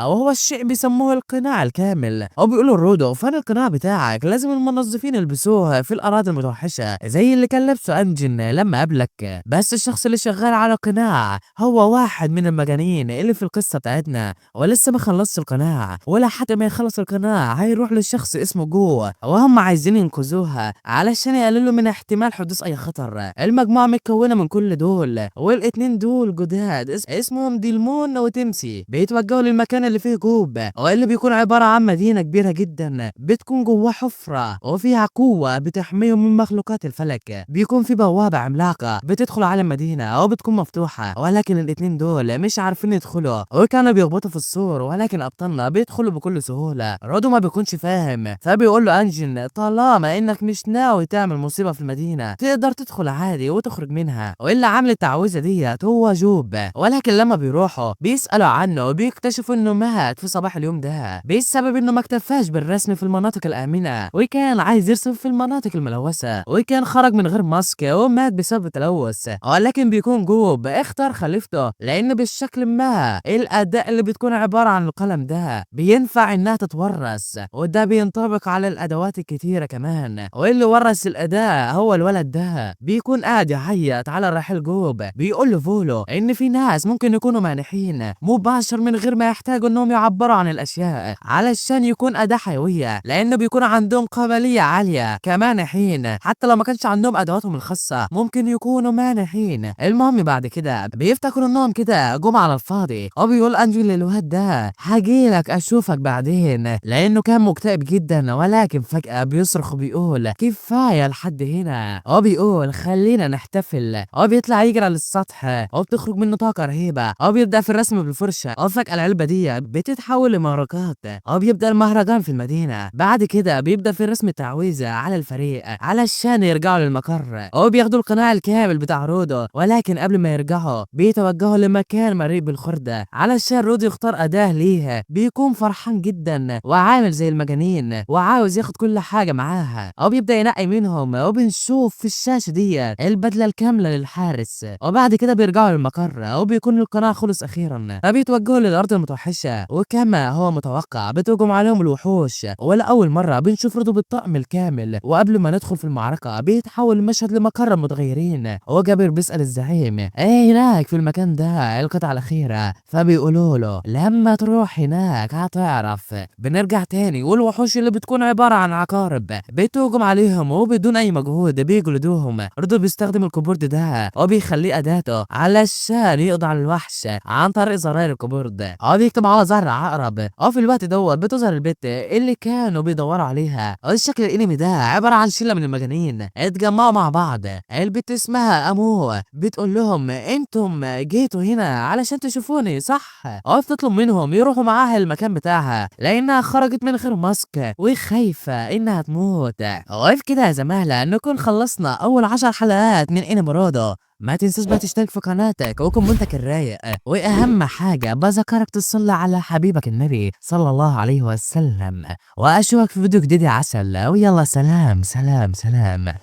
وهو الشيء بيسموه القناع الكامل. وبيقولوا لرودو فين القناع بتاعك؟ لازم المنظفين يلبسوه في الأراضي المتوحشة زي اللي كان لابسه أنجن لما قابلك. بس الشخص اللي شغال على القناع هو واحد من المجانين اللي في القصة بتاعتنا، ولسه ما خلصش القناع، ولا حتى ما يخلص القناع هيروح للشخص اسمه جو، وهم عايزين ينقذوها علشان يقللوا من احتمال حدوث اي خطر. المجموعة متكونة من كل دول، والاتنين دول جداد اسمهم ديلمون وتمسي. بيتوجهوا للمكان اللي فيه جوب، واللي بيكون عبارة عن مدينة كبيرة جدا بتكون جواه حفرة وفيها قوة بتحميهم من مخلوقات الفلك. بيكون في بوابة عملاقة بتدخل على المدينة او بتكون مفتوحة، ولكن الاتنين دول مش عارفين يدخلوا وكانوا بيخبطوا في السور، ولكن ابطالنا بيدخلوا بكل سهولة. رودو ما بيكونش فاهم، فبيقول له انجن طالما انك مش ناوي تعمل مصيبة في المدينة تقدر تدخل عادي وتخرج منها، واللي عامل التعويذة ديت هو جوب. ولكن لما بيروحوا بيسألوا عنه وبيكتشفوا انه مات في صباح اليوم ده بسبب انه ما اكتفاش بالرسم في المناطق الآمنة، وكان عايز يرسم في المناطق الملوثة، وكان خرج من غير ماسك ومات بسبب التلوث. ولكن بيكون جوب اختار خليفته، لان بالشكل ما الاداء اللي بتكون عبارة عن القلم ده بينفع انها تتورث، وده بينطبق على الادوات الكتيرة كمان. واللي ورث الاداء هو الولد ده. بيكون قاعد يعيط على رحيل جوب، بيقول له فولو ان في ناس ممكن يكونوا مانحين مباشر من غير ما يحتاجوا انهم يعبروا عن الاشياء علشان يكون اداة حيوية، لانه بيكون عندهم قابلية عالية كمانحين حتى لو ما كانش عندهم ادواتهم الخاصة ممكن يكونوا مانحين. المهم بعد كده بيفتكروا انهم كده جم على الفاضي، وبيقول انجل للواد ده هجيلك اشوفك بعدين لانه كان مكتئب جدا. ولكن فجأة بيصرخ وبيقول كفاية لحد هنا، وبيقول خلينا نحتفل، وبيطلع يجري على السطح وبتخرج منه طاقة رهيبة، وبيبدأ في الرسم بالفرشة، وفجأة العلبة دي بتتحول لمهرجانات، وبيبدأ المهرجان في المدينة. بعد كده بيبدأ في رسم التعويذة على الفريق علشان يرجعوا للمقر، وبياخدوا القناع الكامل بتاع رودو. ولكن قبل ما يرجعوا بيتوجهوا لمكان مليء بالخردة علشان رودو يختار أداة ليها. بيكون فرحان جدا وعامل زي المجانين وعاوز ياخد كل حاجة معاه. معاها، او بيبدا ينقي منهم، وبنشوف في الشاشة دي البدلة الكاملة للحارس. وبعد كده بيرجعوا للمقر وبيكون القناع خلص اخيرا، فبيتوجهوا للارض المتوحشه، وكما هو متوقع بتهجم عليهم الوحوش. ولاول مرة بنشوف رودو بالطقم الكامل. وقبل ما ندخل في المعركة بيتحول المشهد لمقر المتغيرين، وجابر بيسال الزعيم ايه هناك في المكان ده القطعة الاخيرة، فبيقولوا له لما تروح هناك هتعرف. بنرجع تاني والوحوش اللي بتكون عبارة عن عقارب بتهجم عليهم وبدون اي مجهود بيجلدوهم. رودو بيستخدم ال keyboard ده وبيخليه اداته علشان يقضي على الوحش عن طريق زراير ال keyboard، وبيكتب على ظهر عقرب. وفي الوقت دوت بتظهر البت اللي كانوا بيدوروا عليها. الشكل الانمي ده عبارة عن شله من المجانين اتجمعوا مع بعض. البت اسمها امو، بتقول لهم انتم جيتوا هنا علشان تشوفوني صح؟ وبتطلب منهم يروحوا معاها المكان بتاعها لانها خرجت من غير mask وخايفة انها تموت. وفي كده يا زمالة نكون خلصنا اول 10 حلقات من انمي رودو. ما تنساش بقى تشترك في قناتك وكومنتك الرايق، واهم حاجة بذكرك تصلي على حبيبك النبي صلى الله عليه وسلم. واشوفك في فيديو جديد يا عسل، ويلا سلام سلام سلام.